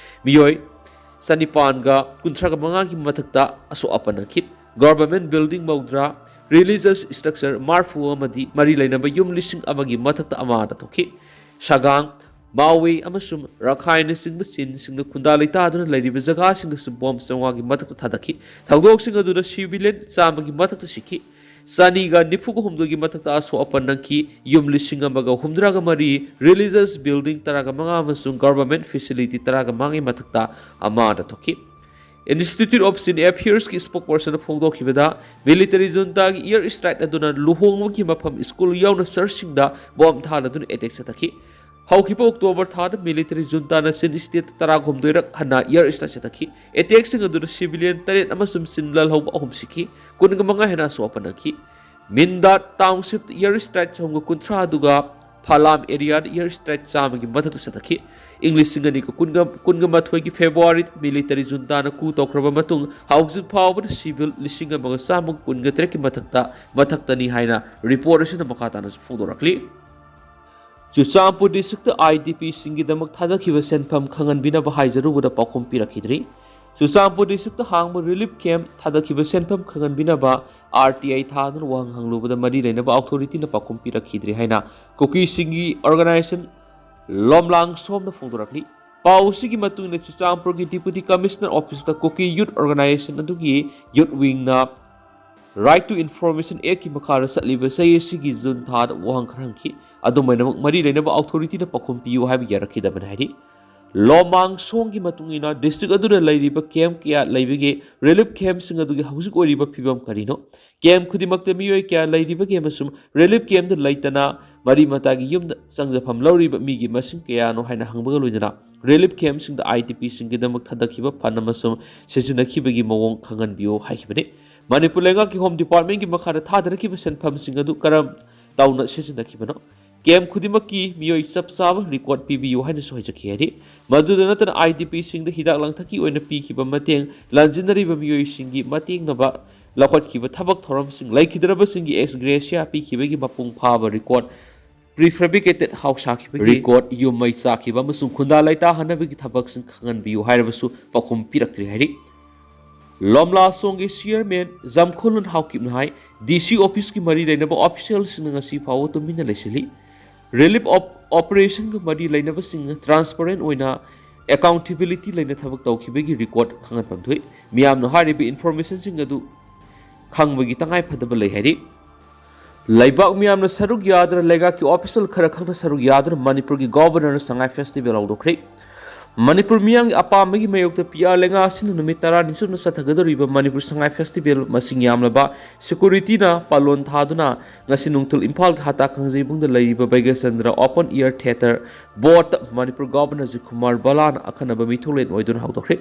ꯃꯤꯑꯣꯏ ꯆꯅꯤꯄꯥꯟꯒ ꯀꯨꯟꯊ꯭ꯔꯥꯒ ꯃꯉꯥꯒꯤ ꯃꯊꯛꯇ ꯑꯁꯣꯛ ꯑꯄꯟ ꯅꯪꯈꯤ꯫ Government building ꯃꯧꯗ꯭ꯔꯥ, religious structure ꯃꯔꯤꯐꯨ ꯑꯃꯗꯤ ꯃꯔꯤ ꯂꯩꯅꯕ ꯌꯨꯝ ꯂꯤꯁꯤꯡ ꯑꯃꯒꯤ ꯃꯊꯛꯇ ꯑꯃꯥꯡ ꯑꯇꯥ ꯊꯣꯛꯈꯤ꯫ ꯁꯒꯥꯡ, ꯃꯥꯋꯦ ꯑꯃꯁꯨꯡ ꯔꯥꯈꯥꯏꯟꯅꯆꯤꯡꯕ ꯆꯤꯟꯁꯤꯡꯅ ꯈꯨꯟꯗꯥ ꯂꯩꯇꯥꯗꯨꯅ ꯂꯩꯔꯤꯕ ꯖꯒꯥꯁꯤꯡꯗꯁꯨ ꯕꯣꯝ ꯆꯥꯝꯃꯉꯥꯒꯤ ꯃꯊꯛꯇ ꯊꯥꯗꯈꯤ꯫ ꯊꯧꯗꯣꯛꯁꯤꯡ ꯑꯗꯨꯗ civilian ꯆꯥꯝꯃꯒꯤ ꯃꯊꯛꯇ ꯁꯤꯈꯤ꯫ ꯆꯅꯤꯒ ꯅꯤꯐꯨꯒ ꯍꯨꯝꯗꯣꯏꯒꯤ ꯃꯊꯛꯇ ꯑꯁꯣꯛ ꯑꯄꯟ ꯅꯪꯈꯤ꯫ ꯌꯨꯝ ꯂꯤꯁꯤꯡ ꯑꯃꯒ ꯍꯨꯝꯗ꯭ꯔꯥꯒ ꯃꯔꯤ, religious building ꯇꯔꯥꯒ ꯃꯉꯥ ꯑꯃꯁꯨꯡ government facility ꯇꯔꯥꯒ ꯃꯉꯥꯒꯤ ꯃꯊꯛꯇ ꯑꯃꯥꯡ ꯑꯇꯥ ꯊꯣꯛꯈꯤ꯫ Institute of Chin Affairsꯀꯤ spokespersonꯅ ꯐꯣꯡꯗꯣꯛꯈꯤꯕꯗ, military juntaꯒꯤ air strike ꯑꯗꯨꯅ ꯂꯨꯍꯣꯡꯕꯒꯤ ꯃꯐꯝ, school ꯌꯥꯎꯅ churchꯁꯤꯡꯗ ꯕꯣꯝ ꯊꯥꯗꯨꯅ attack ꯆꯠꯊꯈꯤ꯫ ꯍꯧꯈꯤꯕ ꯑꯣꯛꯇꯣꯕꯔ ꯊꯥꯗ military juntaꯅ ꯆꯤꯟ state ꯇꯔꯥꯍꯨꯝꯗꯣꯏꯔꯛ ꯍꯟꯅ air strike ꯆꯠꯊꯈꯤ꯫ Attackꯁꯤꯡ ꯑꯗꯨꯗ civilian ꯇꯔꯦꯠ ꯑꯃꯁꯨꯡ ꯆꯤꯟ ꯂꯥꯜꯍꯧꯕ ꯑꯍꯨꯝ ꯁꯤꯈꯤ, ꯀꯨꯟꯒ ꯃꯉꯥ ꯍꯦꯟꯅ ꯑꯁꯣꯛ ꯑꯄꯟ ꯅꯪꯈꯤ꯫ ꯃꯤꯟꯗꯥꯠ ꯇꯥꯎꯟꯁꯤꯞꯇ ꯏꯌꯔ ꯁ꯭ꯇ꯭ꯔꯥꯏꯛ ꯆꯍꯨꯝꯒ ꯀꯨꯟꯊ꯭ꯔꯥ ꯑꯗꯨꯒ ꯐꯥꯂꯥꯝ ꯑꯦꯔꯤꯌꯥꯗ ꯏꯌꯔ ꯁ꯭ꯇ꯭ꯔꯥꯏꯛ ꯆꯥꯝꯃꯒꯤ ꯃꯊꯛꯇ ꯆꯠꯊꯈꯤ꯫ ꯏꯪ ꯂꯤꯁꯤꯡ ꯑꯅꯤꯒ ꯀꯨꯟꯒ, ꯀꯨꯟꯒ ꯃꯥꯊꯣꯏꯒꯤ ꯐꯦꯕ꯭ꯔꯨꯋꯥꯔꯤ ꯃꯤꯂꯤꯇꯔꯤ ꯖꯨꯟꯇꯥꯅ ꯀꯨ ꯇꯧꯈ꯭ꯔꯕ ꯃꯇꯨꯡ ꯍꯧꯖꯤꯛ ꯐꯥꯎꯕꯗ ꯁꯤꯚꯤꯜ ꯂꯤꯁꯤꯡ ꯑꯃꯒ ꯆꯥꯝꯃꯒ ꯀꯨꯟꯒ ꯇꯔꯦꯠꯀꯤ ꯃꯊꯛꯇ, ꯃꯊꯛꯇꯅꯤ ꯍꯥꯏꯅ ꯔꯤꯄꯣꯔꯠ ꯑꯁꯤꯅ ꯃꯈꯥ ꯇꯥꯅꯁꯨ ꯐꯣꯡꯗꯣꯔꯛꯂꯤ꯫ ꯆꯨꯔꯆꯥꯟꯄꯨꯔ ꯗꯤꯁꯇ꯭ꯔꯤꯛꯇ IDPꯁꯤꯡꯒꯤꯗꯃꯛ ꯊꯥꯗꯈꯤꯕ ꯁꯦꯟꯐꯝ ꯈꯪꯍꯟꯕꯤꯅꯕ ꯍꯥꯏꯖꯔꯨꯕꯗ ꯄꯥꯎꯈꯨꯝ ꯄꯤꯔꯛꯈꯤꯗ꯭ꯔꯤ꯫ ꯆꯨꯔꯆꯥꯟꯄꯨꯔ ꯗꯤꯁꯇ꯭ꯔꯤꯛꯇ ꯍꯥꯡꯕ ꯔꯤꯂꯤꯐ ꯀꯦꯝꯞ ꯊꯥꯗꯈꯤꯕ ꯁꯦꯟꯐꯝ ꯈꯪꯍꯟꯕꯤꯅꯕ RTI ꯊꯥꯗꯨꯅ ꯋꯥꯍꯪ ꯍꯪꯂꯨꯕꯗ ꯃꯔꯤ ꯂꯩꯅꯕ ꯑꯣꯊꯣꯔꯤꯇꯤꯅ ꯄꯥꯎꯈꯨꯝ ꯄꯤꯔꯛꯈꯤꯗ꯭ꯔꯤ ꯍꯥꯏꯅ ꯀꯨꯀꯤꯁꯤꯡꯒꯤ ꯑꯣꯔꯒꯅꯥꯏꯖꯦꯁꯟ ꯂꯣꯝꯂꯥꯡ ꯁꯣꯝꯅ ꯐꯣꯡꯗꯣꯔꯛꯂꯤ꯫ ꯄꯥꯎ ꯑꯁꯤꯒꯤ ꯃꯇꯨꯡ ꯏꯟꯅ ꯆꯨꯔꯆꯥꯟꯄꯨꯔꯒꯤ ꯗꯤꯄꯨꯇꯤ ꯀꯃꯤꯁꯅꯔ ꯑꯣꯐꯤꯁꯇ ꯀꯨꯀꯤ ꯌꯨꯠ ꯑꯣꯔꯒꯅꯥꯏꯖꯦꯁꯟ ꯑꯗꯨꯒꯤ ꯌꯨꯠ ꯋꯤꯡꯅ Right to Information Actꯀꯤ ꯃꯈꯥꯗ ꯆꯠꯂꯤꯕ ꯆꯍꯤ ꯑꯁꯤꯒꯤ ꯖꯨꯟ ꯊꯥꯗ ꯋꯥꯍꯪ ꯈꯔ ꯍꯪꯈꯤ꯫ ꯑꯗꯨꯝ ꯑꯣꯏꯅꯃꯛ ꯃꯔꯤ ꯂꯩꯅꯕ ꯑꯣꯊꯣꯔꯤꯇꯤꯅ ꯄꯥꯎꯈꯨꯝ ꯄꯤꯌꯨ ꯍꯥꯏꯕ ꯌꯥꯔꯛꯈꯤꯗꯕꯅꯤ ꯍꯥꯏꯔꯤ꯫ ꯂꯣꯃꯥꯡ ꯁꯣꯡꯒꯤ ꯃꯇꯨꯡ ꯏꯟꯅ ꯗꯤꯁꯇ꯭ꯔꯤꯛ ꯑꯗꯨꯗ ꯂꯩꯔꯤꯕ ꯀꯦꯝꯞ ꯀꯌꯥ ꯂꯩꯕꯒꯦ? ꯔꯤꯂꯤꯐ ꯀꯦꯝꯞꯁꯤꯡ ꯑꯗꯨꯒꯤ ꯍꯧꯖꯤꯛ ꯑꯣꯏꯔꯤꯕ ꯐꯤꯕꯝ ꯀꯔꯤꯅꯣ? ꯀꯦꯝꯞ ꯈꯨꯗꯤꯡꯃꯛꯇ ꯃꯤꯑꯣꯏ ꯀꯌꯥ ꯂꯩꯔꯤꯕꯒꯦ ꯑꯃꯁꯨꯡ ꯔꯤꯂꯤꯐ ꯀꯦꯝꯞꯇ ꯂꯩꯇꯅ ꯃꯔꯤ ꯃꯇꯥꯒꯤ ꯌꯨꯝꯗ ꯆꯪꯖꯐꯝ ꯂꯧꯔꯤꯕ ꯃꯤꯒꯤ ꯃꯁꯤꯡ ꯀꯌꯥꯅꯣ ꯍꯥꯏꯅ ꯍꯪꯕꯒ ꯂꯣꯏꯅꯅ ꯔꯤꯂꯤꯐ ꯀꯦꯝꯞꯁꯤꯡꯗ IDPꯁꯤꯡꯒꯤꯗꯃꯛ ꯊꯥꯗꯈꯤꯕ ꯐꯟ ꯑꯃꯁꯨꯡ ꯁꯤꯖꯤꯟꯅꯈꯤꯕꯒꯤ ꯃꯑꯣꯡ ꯈꯪꯍꯟꯕꯤꯌꯨ ꯍꯥꯏꯈꯤꯕꯅꯤ꯫ ꯃꯅꯤꯄꯨꯔ ꯂꯩꯉꯥꯛꯀꯤ ꯍꯣꯝ ꯗꯤꯄꯥꯔꯠꯃꯦꯟꯒꯤ ꯃꯈꯥꯗ ꯊꯥꯗꯔꯛꯈꯤꯕ ꯁꯦꯟꯐꯝꯁꯤꯡ ꯑꯗꯨ ꯀꯔꯝ ꯇꯧꯅ ꯁꯤꯖꯤꯟꯅꯈꯤꯕꯅꯣ? ꯀꯦꯝꯞ ꯈꯨꯗꯤꯡꯃꯛꯀꯤ ꯃꯤꯑꯣꯏ ꯆꯞ ꯆꯥꯕ ꯔꯤꯀꯣꯔꯗ ꯄꯤꯕꯤꯌꯨ ꯍꯥꯏꯅꯁꯨ ꯍꯥꯏꯖꯈꯤ ꯍꯥꯏꯔꯤ꯫ ꯃꯗꯨꯗ ꯅꯠꯇꯅ IDPꯁꯤꯡꯗ ꯍꯤꯗꯥꯛ ꯂꯥꯡꯊꯛꯀꯤ ꯑꯣꯏꯅ ꯄꯤꯈꯤꯕ ꯃꯇꯦꯡ, ꯂꯥꯟꯖꯤꯟꯅꯔꯤꯕ ꯃꯤꯑꯣꯏꯁꯤꯡꯒꯤ ꯃꯇꯦꯡꯅꯕ ꯂꯧꯈꯠꯈꯤꯕ ꯊꯕꯛ ꯊꯧꯔꯝꯁꯤꯡ, ꯂꯩꯈꯤꯗ꯭ꯔꯕꯁꯤꯡꯒꯤ ꯑꯦꯛꯁ ꯒ꯭ꯔꯦꯁꯤꯌꯥ ꯄꯤꯈꯤꯕꯒꯤ ꯃꯄꯨꯡ ꯐꯥꯕ ꯔꯤꯀꯣꯔꯗ, prefabricated house ꯁꯥꯈꯤꯕꯒꯤ ꯔꯤꯀꯣꯔꯗ, ꯌꯨꯝ ꯃꯩ ꯆꯥꯛꯈꯤꯕ ꯑꯃꯁꯨꯡ ꯈꯨꯟꯗꯥ ꯂꯩꯇꯥꯍꯟꯅꯕꯒꯤ ꯊꯕꯛꯁꯤꯡ ꯈꯪꯍꯟꯕꯤꯌꯨ ꯍꯥꯏꯔꯕꯁꯨ ꯄꯥꯎꯈꯨꯝ ꯄꯤꯔꯛꯇ꯭ꯔꯤ ꯍꯥꯏꯔꯤ꯫ ꯂꯣꯝꯂꯥ ꯁꯣꯡꯒꯤ ꯆꯤꯌꯔꯃꯦꯟ ꯖꯝꯈꯣꯂꯨꯟ ꯍꯥꯎꯀꯤꯞꯅ ꯍꯥꯏ, DC ꯑꯣꯐꯤꯁꯀꯤ ꯃꯔꯤ ꯂꯩꯅꯕ ꯑꯣꯐꯤꯁꯤꯌꯦꯜꯁꯤꯡꯅ ꯉꯁꯤ ꯐꯥꯎꯕ ꯇꯨꯃꯤꯟꯅ ꯂꯩꯁꯤꯜꯂꯤ꯫ ꯔꯤꯂꯤꯐ ꯑꯣꯞ-, ꯑꯣꯄꯔꯦꯁꯟꯒ ꯃꯔꯤ ꯂꯩꯅꯕꯁꯤꯡꯅ ꯇ꯭ꯔꯥꯟꯁꯄꯔꯦꯟ ꯑꯣꯏꯅ, ꯑꯦꯀꯥꯎꯟꯇꯦꯕꯤꯂꯤꯇꯤ ꯂꯩꯅ ꯊꯕꯛ ꯇꯧꯈꯤꯕꯒꯤ ꯔꯤꯀꯣꯔꯗ ꯈꯪꯍꯟꯐꯝ ꯊꯣꯛꯏ꯫ ꯃꯤꯌꯥꯝꯅ ꯍꯥꯏꯔꯤꯕ ꯏꯟꯐꯣꯔꯃꯦꯁꯟꯁꯤꯡ ꯑꯗꯨ ꯈꯪꯕꯒꯤ ꯇꯉꯥꯏ ꯐꯗꯕ ꯂꯩ ꯍꯥꯏꯔꯤ꯫ ꯂꯩꯕꯥꯛ ꯃꯤꯌꯥꯝꯅ ꯁꯔꯨꯛ ꯌꯥꯗꯨꯅ ꯂꯩꯉꯥꯛꯀꯤ ꯑꯣꯐꯤꯁꯤꯌꯦꯜ ꯈꯔ ꯈꯛꯇ ꯁꯔꯨꯛ ꯌꯥꯗꯨꯅ ꯃꯅꯤꯄꯨꯔꯒꯤ ꯒꯣꯕꯔꯅꯔꯅ ꯁꯉꯥꯏ ꯐꯦꯁꯇꯤꯚꯦꯜ ꯍꯧꯗꯣꯛꯈ꯭ꯔꯦ꯫ ꯃꯅꯤꯄꯨꯔ ꯃꯤꯌꯥꯝꯒꯤ ꯑꯄꯥꯝꯕꯒꯤ ꯃꯥꯌꯣꯛꯇ PR ꯂꯩꯉꯥꯛ ꯑꯁꯤꯅ ꯅꯨꯃꯤꯠ ꯇꯔꯥꯅꯤ ꯆꯨꯞꯅ ꯆꯠꯊꯒꯗꯧꯔꯤꯕ ꯃꯅꯤꯄꯨꯔ ꯁꯉꯥꯏ ꯐꯦꯁꯇꯤꯚꯦꯜ ꯃꯁꯤꯡ ꯌꯥꯝꯂꯕ ꯁꯦꯀꯨꯔꯤꯇꯤꯅ ꯄꯥꯂꯣꯟ ꯊꯥꯗꯨꯅ ꯉꯁꯤ ꯅꯨꯡꯊꯤꯜ ꯏꯝꯐꯥꯜꯒꯤ ꯍꯇꯥ ꯀꯥꯡꯖꯩꯕꯨꯡꯗ ꯂꯩꯔꯤꯕ ꯕꯩꯒ꯭ꯌꯥꯆꯟꯗ꯭ꯔ ꯑꯣꯄꯟ ꯏꯌꯔ ꯊꯤꯌꯦꯇꯔ ꯕꯣꯔꯗꯇ ꯃꯅꯤꯄꯨꯔ ꯒꯣꯕꯔꯅꯔ ꯖꯤ ꯀꯨꯃꯥꯔ ꯕꯂꯥꯅ ꯑꯈꯟꯅꯕ ꯃꯤꯊꯧꯂꯦꯟ ꯑꯣꯏꯗꯨꯅ ꯍꯧꯗꯣꯛꯈ꯭ꯔꯦ꯫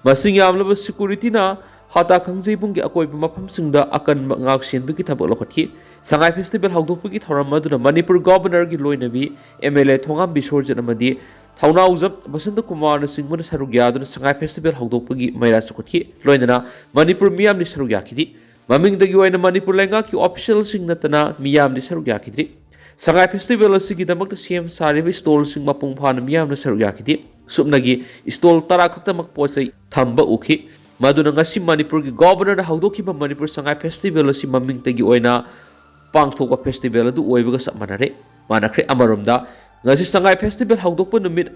ꯃꯁꯤꯡ ꯌꯥꯝꯂꯕ ꯁꯦꯀꯨꯔꯤꯇꯤꯅ ꯍꯥꯇꯥ ꯀꯥꯡꯖꯩꯕꯨꯡꯒꯤ ꯑꯀꯣꯏꯕ ꯃꯐꯝꯁꯤꯡꯗ ꯑꯀꯟꯕ ꯉꯥꯛ ꯁꯦꯟꯕꯒꯤ ꯊꯕꯛ ꯂꯧꯈꯠꯈꯤ꯫ ꯁꯉꯥꯏ ꯐꯦꯁꯇꯤꯚꯦꯜ ꯍꯧꯗꯣꯛꯄꯒꯤ ꯊꯧꯔꯝ ꯑꯗꯨꯗ ꯃꯅꯤꯄꯨꯔ ꯒꯣꯚꯔꯅꯔꯒꯤ ꯂꯣꯏꯅꯕꯤ, ꯑꯦꯝ ꯑꯦꯜ ꯑꯦ ꯊꯣꯉꯥꯝ ꯕꯤꯁꯣꯔꯖꯤꯠ ꯑꯃꯗꯤ ꯊꯧꯅꯥꯎꯖꯝ ꯕꯁꯟꯇ ꯀꯨꯃꯥꯔꯅꯆꯤꯡꯕꯅ ꯁꯔꯨꯛ ꯌꯥꯗꯨꯅ ꯁꯉꯥꯏ ꯐꯦꯁꯇꯤꯚꯦꯜ ꯍꯧꯗꯣꯛꯄꯒꯤ ꯃꯩꯔꯥ ꯆꯨꯈꯠꯈꯤ꯫ ꯂꯣꯏꯅꯅ ꯃꯅꯤꯄꯨꯔ ꯃꯤꯌꯥꯝꯗꯤ ꯁꯔꯨꯛ ꯌꯥꯈꯤꯗꯦ꯫ ꯃꯃꯤꯡꯗꯒꯤ ꯑꯣꯏꯅ ꯃꯅꯤꯄꯨꯔ ꯂꯩꯉꯥꯛꯀꯤ ꯑꯣꯐꯤꯁꯤꯌꯦꯜꯁꯤꯡ ꯅꯠꯇꯅ ꯃꯤꯌꯥꯝꯗꯤ ꯁꯔꯨꯛ ꯌꯥꯈꯤꯗ꯭ꯔꯤ꯫ ꯁꯉꯥꯏ ꯐꯦꯁꯇꯤꯚꯦꯜ ꯑꯁꯤꯒꯤꯗꯃꯛꯇ ꯁꯦꯝ ꯁꯥꯔꯤꯕ ꯁ꯭ꯇꯣꯜꯁꯤꯡ ꯃꯄꯨꯡ ꯐꯥꯅ ꯃꯤꯌꯥꯝꯅ ꯁꯔꯨꯛ ꯌꯥꯈꯤꯗꯦ꯫ ꯁꯨꯞꯅꯒꯤ ꯁ꯭ꯇꯣꯜ ꯇꯔꯥ ꯈꯛꯇꯃꯛ ꯄꯣꯠ ꯆꯩ ꯊꯝꯕ ꯎꯈꯤ꯫ ꯃꯗꯨꯅ ꯉꯁꯤ ꯃꯅꯤꯄꯨꯔꯒꯤ ꯒꯣꯚꯔꯅꯔꯅ ꯍꯧꯗꯣꯛꯈꯤꯕ ꯃꯅꯤꯄꯨꯔ ꯁꯉꯥꯏ ꯐꯦꯁꯇꯤꯚꯦꯜ ꯑꯁꯤ ꯃꯃꯤꯡꯇꯒꯤ ꯑꯣꯏꯅ ꯄꯥꯡꯊꯣꯛꯄ ꯐꯦꯁꯇꯤꯚꯦꯜ ꯑꯗꯨ ꯑꯣꯏꯕꯒ ꯆꯞ ꯃꯥꯟꯅꯔꯦ, ꯃꯥꯟꯅꯈ꯭ꯔꯦ꯫ ꯑꯃꯔꯣꯝꯗ, ꯉꯁꯤ ꯁꯉꯥꯏ ꯐꯦꯁꯇꯤꯚꯦꯜ ꯍꯧꯗꯣꯛꯄ ꯅꯨꯃꯤꯠ,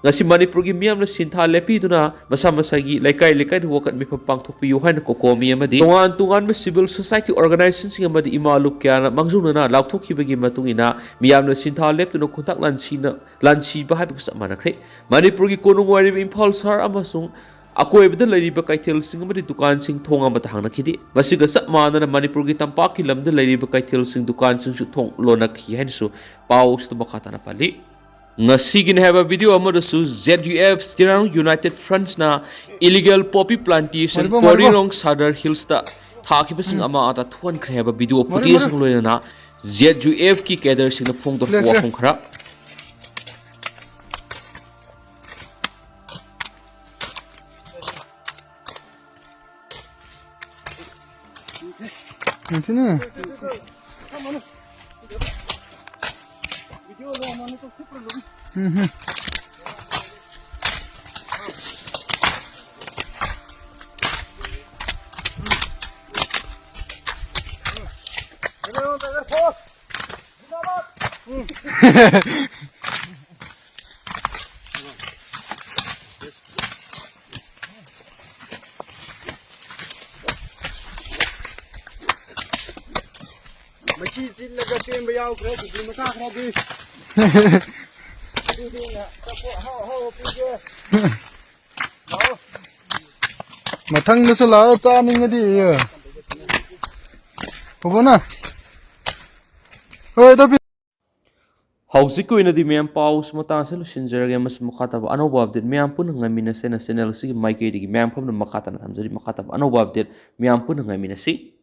ꯉꯁꯤ ꯃꯅꯤꯄꯨꯔꯒꯤ ꯃꯤꯌꯥꯝꯅ ꯁꯤꯟꯊꯥ ꯂꯦꯞꯄꯤꯗꯨꯅ ꯃꯁꯥ ꯃꯁꯥꯒꯤ ꯂꯩꯀꯥꯏ ꯂꯩꯀꯥꯏꯗ ꯋꯥꯀꯠ ꯃꯤꯐꯝ ꯄꯥꯡꯊꯣꯛꯄꯤꯌꯨ ꯍꯥꯏꯅ ꯀꯣꯀꯣꯃꯤ ꯑꯃꯗꯤ ꯇꯣꯉꯥꯟ ꯇꯣꯉꯥꯟꯕ ꯁꯤꯚꯤꯜ ꯁꯣꯁꯥꯏꯇꯤ ꯑꯣꯔꯒꯅꯥꯏꯖꯦꯁꯟꯁꯤꯡ ꯑꯃꯗꯤ ꯏꯃꯥ ꯂꯨꯞ ꯀꯌꯥꯅ ꯃꯥꯡꯖꯧꯅꯅ ꯂꯥꯎꯊꯣꯛꯈꯤꯕꯒꯤ ꯃꯇꯨꯡ ꯏꯟꯅ ꯃꯤꯌꯥꯝꯅ ꯁꯤꯟꯊꯥ ꯂꯦꯞꯇꯨꯅ ꯈꯣꯡꯊꯥꯛ ꯂꯥꯟꯁꯤꯅ, ꯂꯥꯟꯁꯤꯕ ꯍꯥꯏꯕꯒ ꯆꯞ ꯃꯥꯟꯅꯈ꯭ꯔꯦ꯫ ꯃꯅꯤꯄꯨꯔꯒꯤ ꯀꯣꯅꯨꯡ ꯑꯣꯏꯔꯤꯕ ꯏꯝꯐꯥꯜ ꯁꯍꯔ ꯑꯃꯁꯨꯡ ꯑꯀꯣꯏꯕꯗ ꯂꯩꯔꯤꯕ ꯀꯩꯊꯦꯜꯁꯤꯡ ꯑꯃꯗꯤ ꯗꯨꯀꯥꯟꯁꯤꯡ ꯊꯣꯡ ꯑꯃꯠꯇ ꯍꯥꯡꯅꯈꯤꯗꯦ꯫ ꯃꯁꯤꯒ ꯆꯞ ꯃꯥꯟꯅꯅ ꯃꯅꯤꯄꯨꯔꯒꯤ ꯇꯝꯄꯥꯛꯀꯤ ꯂꯝꯗ ꯂꯩꯔꯤꯕ ꯀꯩꯊꯦꯜꯁꯤꯡ, ꯗꯨꯀꯥꯟꯁꯤꯡꯁꯨ ꯊꯣꯡ ꯂꯣꯟꯅꯈꯤ ꯍꯥꯏꯅꯁꯨ ꯄꯥꯎ ꯑꯁꯤꯗ ꯃꯈꯥ ꯇꯥꯅ ꯄꯜꯂꯤ꯫ ꯉꯁꯤꯒꯤꯅꯤ ꯍꯥꯏꯕ ꯚꯤꯗꯤꯑꯣ ꯑꯃꯗꯁꯨ Z U F, Zirang United Frontsꯅ illegal poppy plantation ꯃꯔꯤꯕ, ꯃꯔꯤꯕ꯫ ꯀꯣꯔꯤꯔꯣꯡ ꯁꯥꯗꯔ ꯍꯤꯜꯁꯇ ꯊꯥꯈꯤꯕꯁꯤꯡ ꯎꯝ꯫ ꯑꯃ ꯑꯥꯗ ꯊꯣꯛꯍꯟꯈ꯭ꯔꯦ ꯍꯥꯏꯕ ꯚꯤꯗꯤꯑꯣ ꯃꯔꯤ, ꯃꯔꯤ꯫ ꯐꯨꯇꯦꯖꯁꯤꯡ ꯂꯣꯏꯅꯅ Z U F ꯀꯤ ꯀꯦꯗꯔꯁꯤꯡꯅ ꯐꯣꯡꯗꯣꯔꯛꯄ ꯂꯦꯞꯈ꯭ꯔꯦ꯫ ꯋꯥꯐꯝ ꯈꯔ꯫ ꯅꯨꯡꯊꯤꯜꯅꯦ꯫ ꯎꯝ꯫ ꯃꯁꯤ ꯆꯤꯜꯂꯒ ꯆꯦꯟꯕ ꯌꯥꯎꯈ꯭ꯔꯦ, ꯁꯨꯇꯤ ꯃꯆꯥ ꯈꯔꯗꯤ꯫ ꯑꯗꯨꯗꯤ ꯑꯆꯥꯄꯣꯠ ꯑꯍꯥꯎ ꯑꯍꯥꯎꯕ ꯄꯤꯒꯦ꯫ ꯂꯥꯛꯑꯣ꯫ ꯃꯊꯪꯗꯁꯨ ꯂꯥꯛꯑꯣ, ꯆꯥꯅꯤꯡꯉꯗꯤ꯫ ꯄꯨꯕꯣꯅ꯫ ꯍꯣꯏ, ꯑꯗꯣ ꯄꯤ-, ꯍꯧꯖꯤꯛꯀꯤ ꯑꯣꯏꯅꯗꯤ ꯃꯌꯥꯝ ꯄꯥꯎꯁꯤ ꯃꯇꯥꯡꯁꯤꯗ ꯂꯣꯏꯁꯤꯟꯖꯔꯒꯦ꯫ ꯃꯁꯤ ꯃꯈꯥ ꯇꯥꯕ ꯑꯅꯧꯕ ꯑꯞꯗꯦꯠ ꯃꯌꯥꯝ ꯄꯨꯟꯅ ꯉꯥꯏꯃꯤꯟꯅꯁꯦꯅ ꯆꯦꯅꯦꯜ ꯑꯁꯤꯒꯤ ꯃꯥꯏꯀꯩꯗꯒꯤ ꯃꯌꯥꯝ ꯄꯨꯝꯅ ꯃꯈꯥ ꯇꯥꯅ ꯊꯝꯖꯔꯤ꯫ ꯃꯈꯥ ꯇꯥꯕ ꯑꯅꯧꯕ ꯑꯞꯗꯦꯠ ꯃꯌꯥꯝ ꯄꯨꯟꯅ ꯉꯥꯏꯃꯤꯟꯅꯁꯤ꯫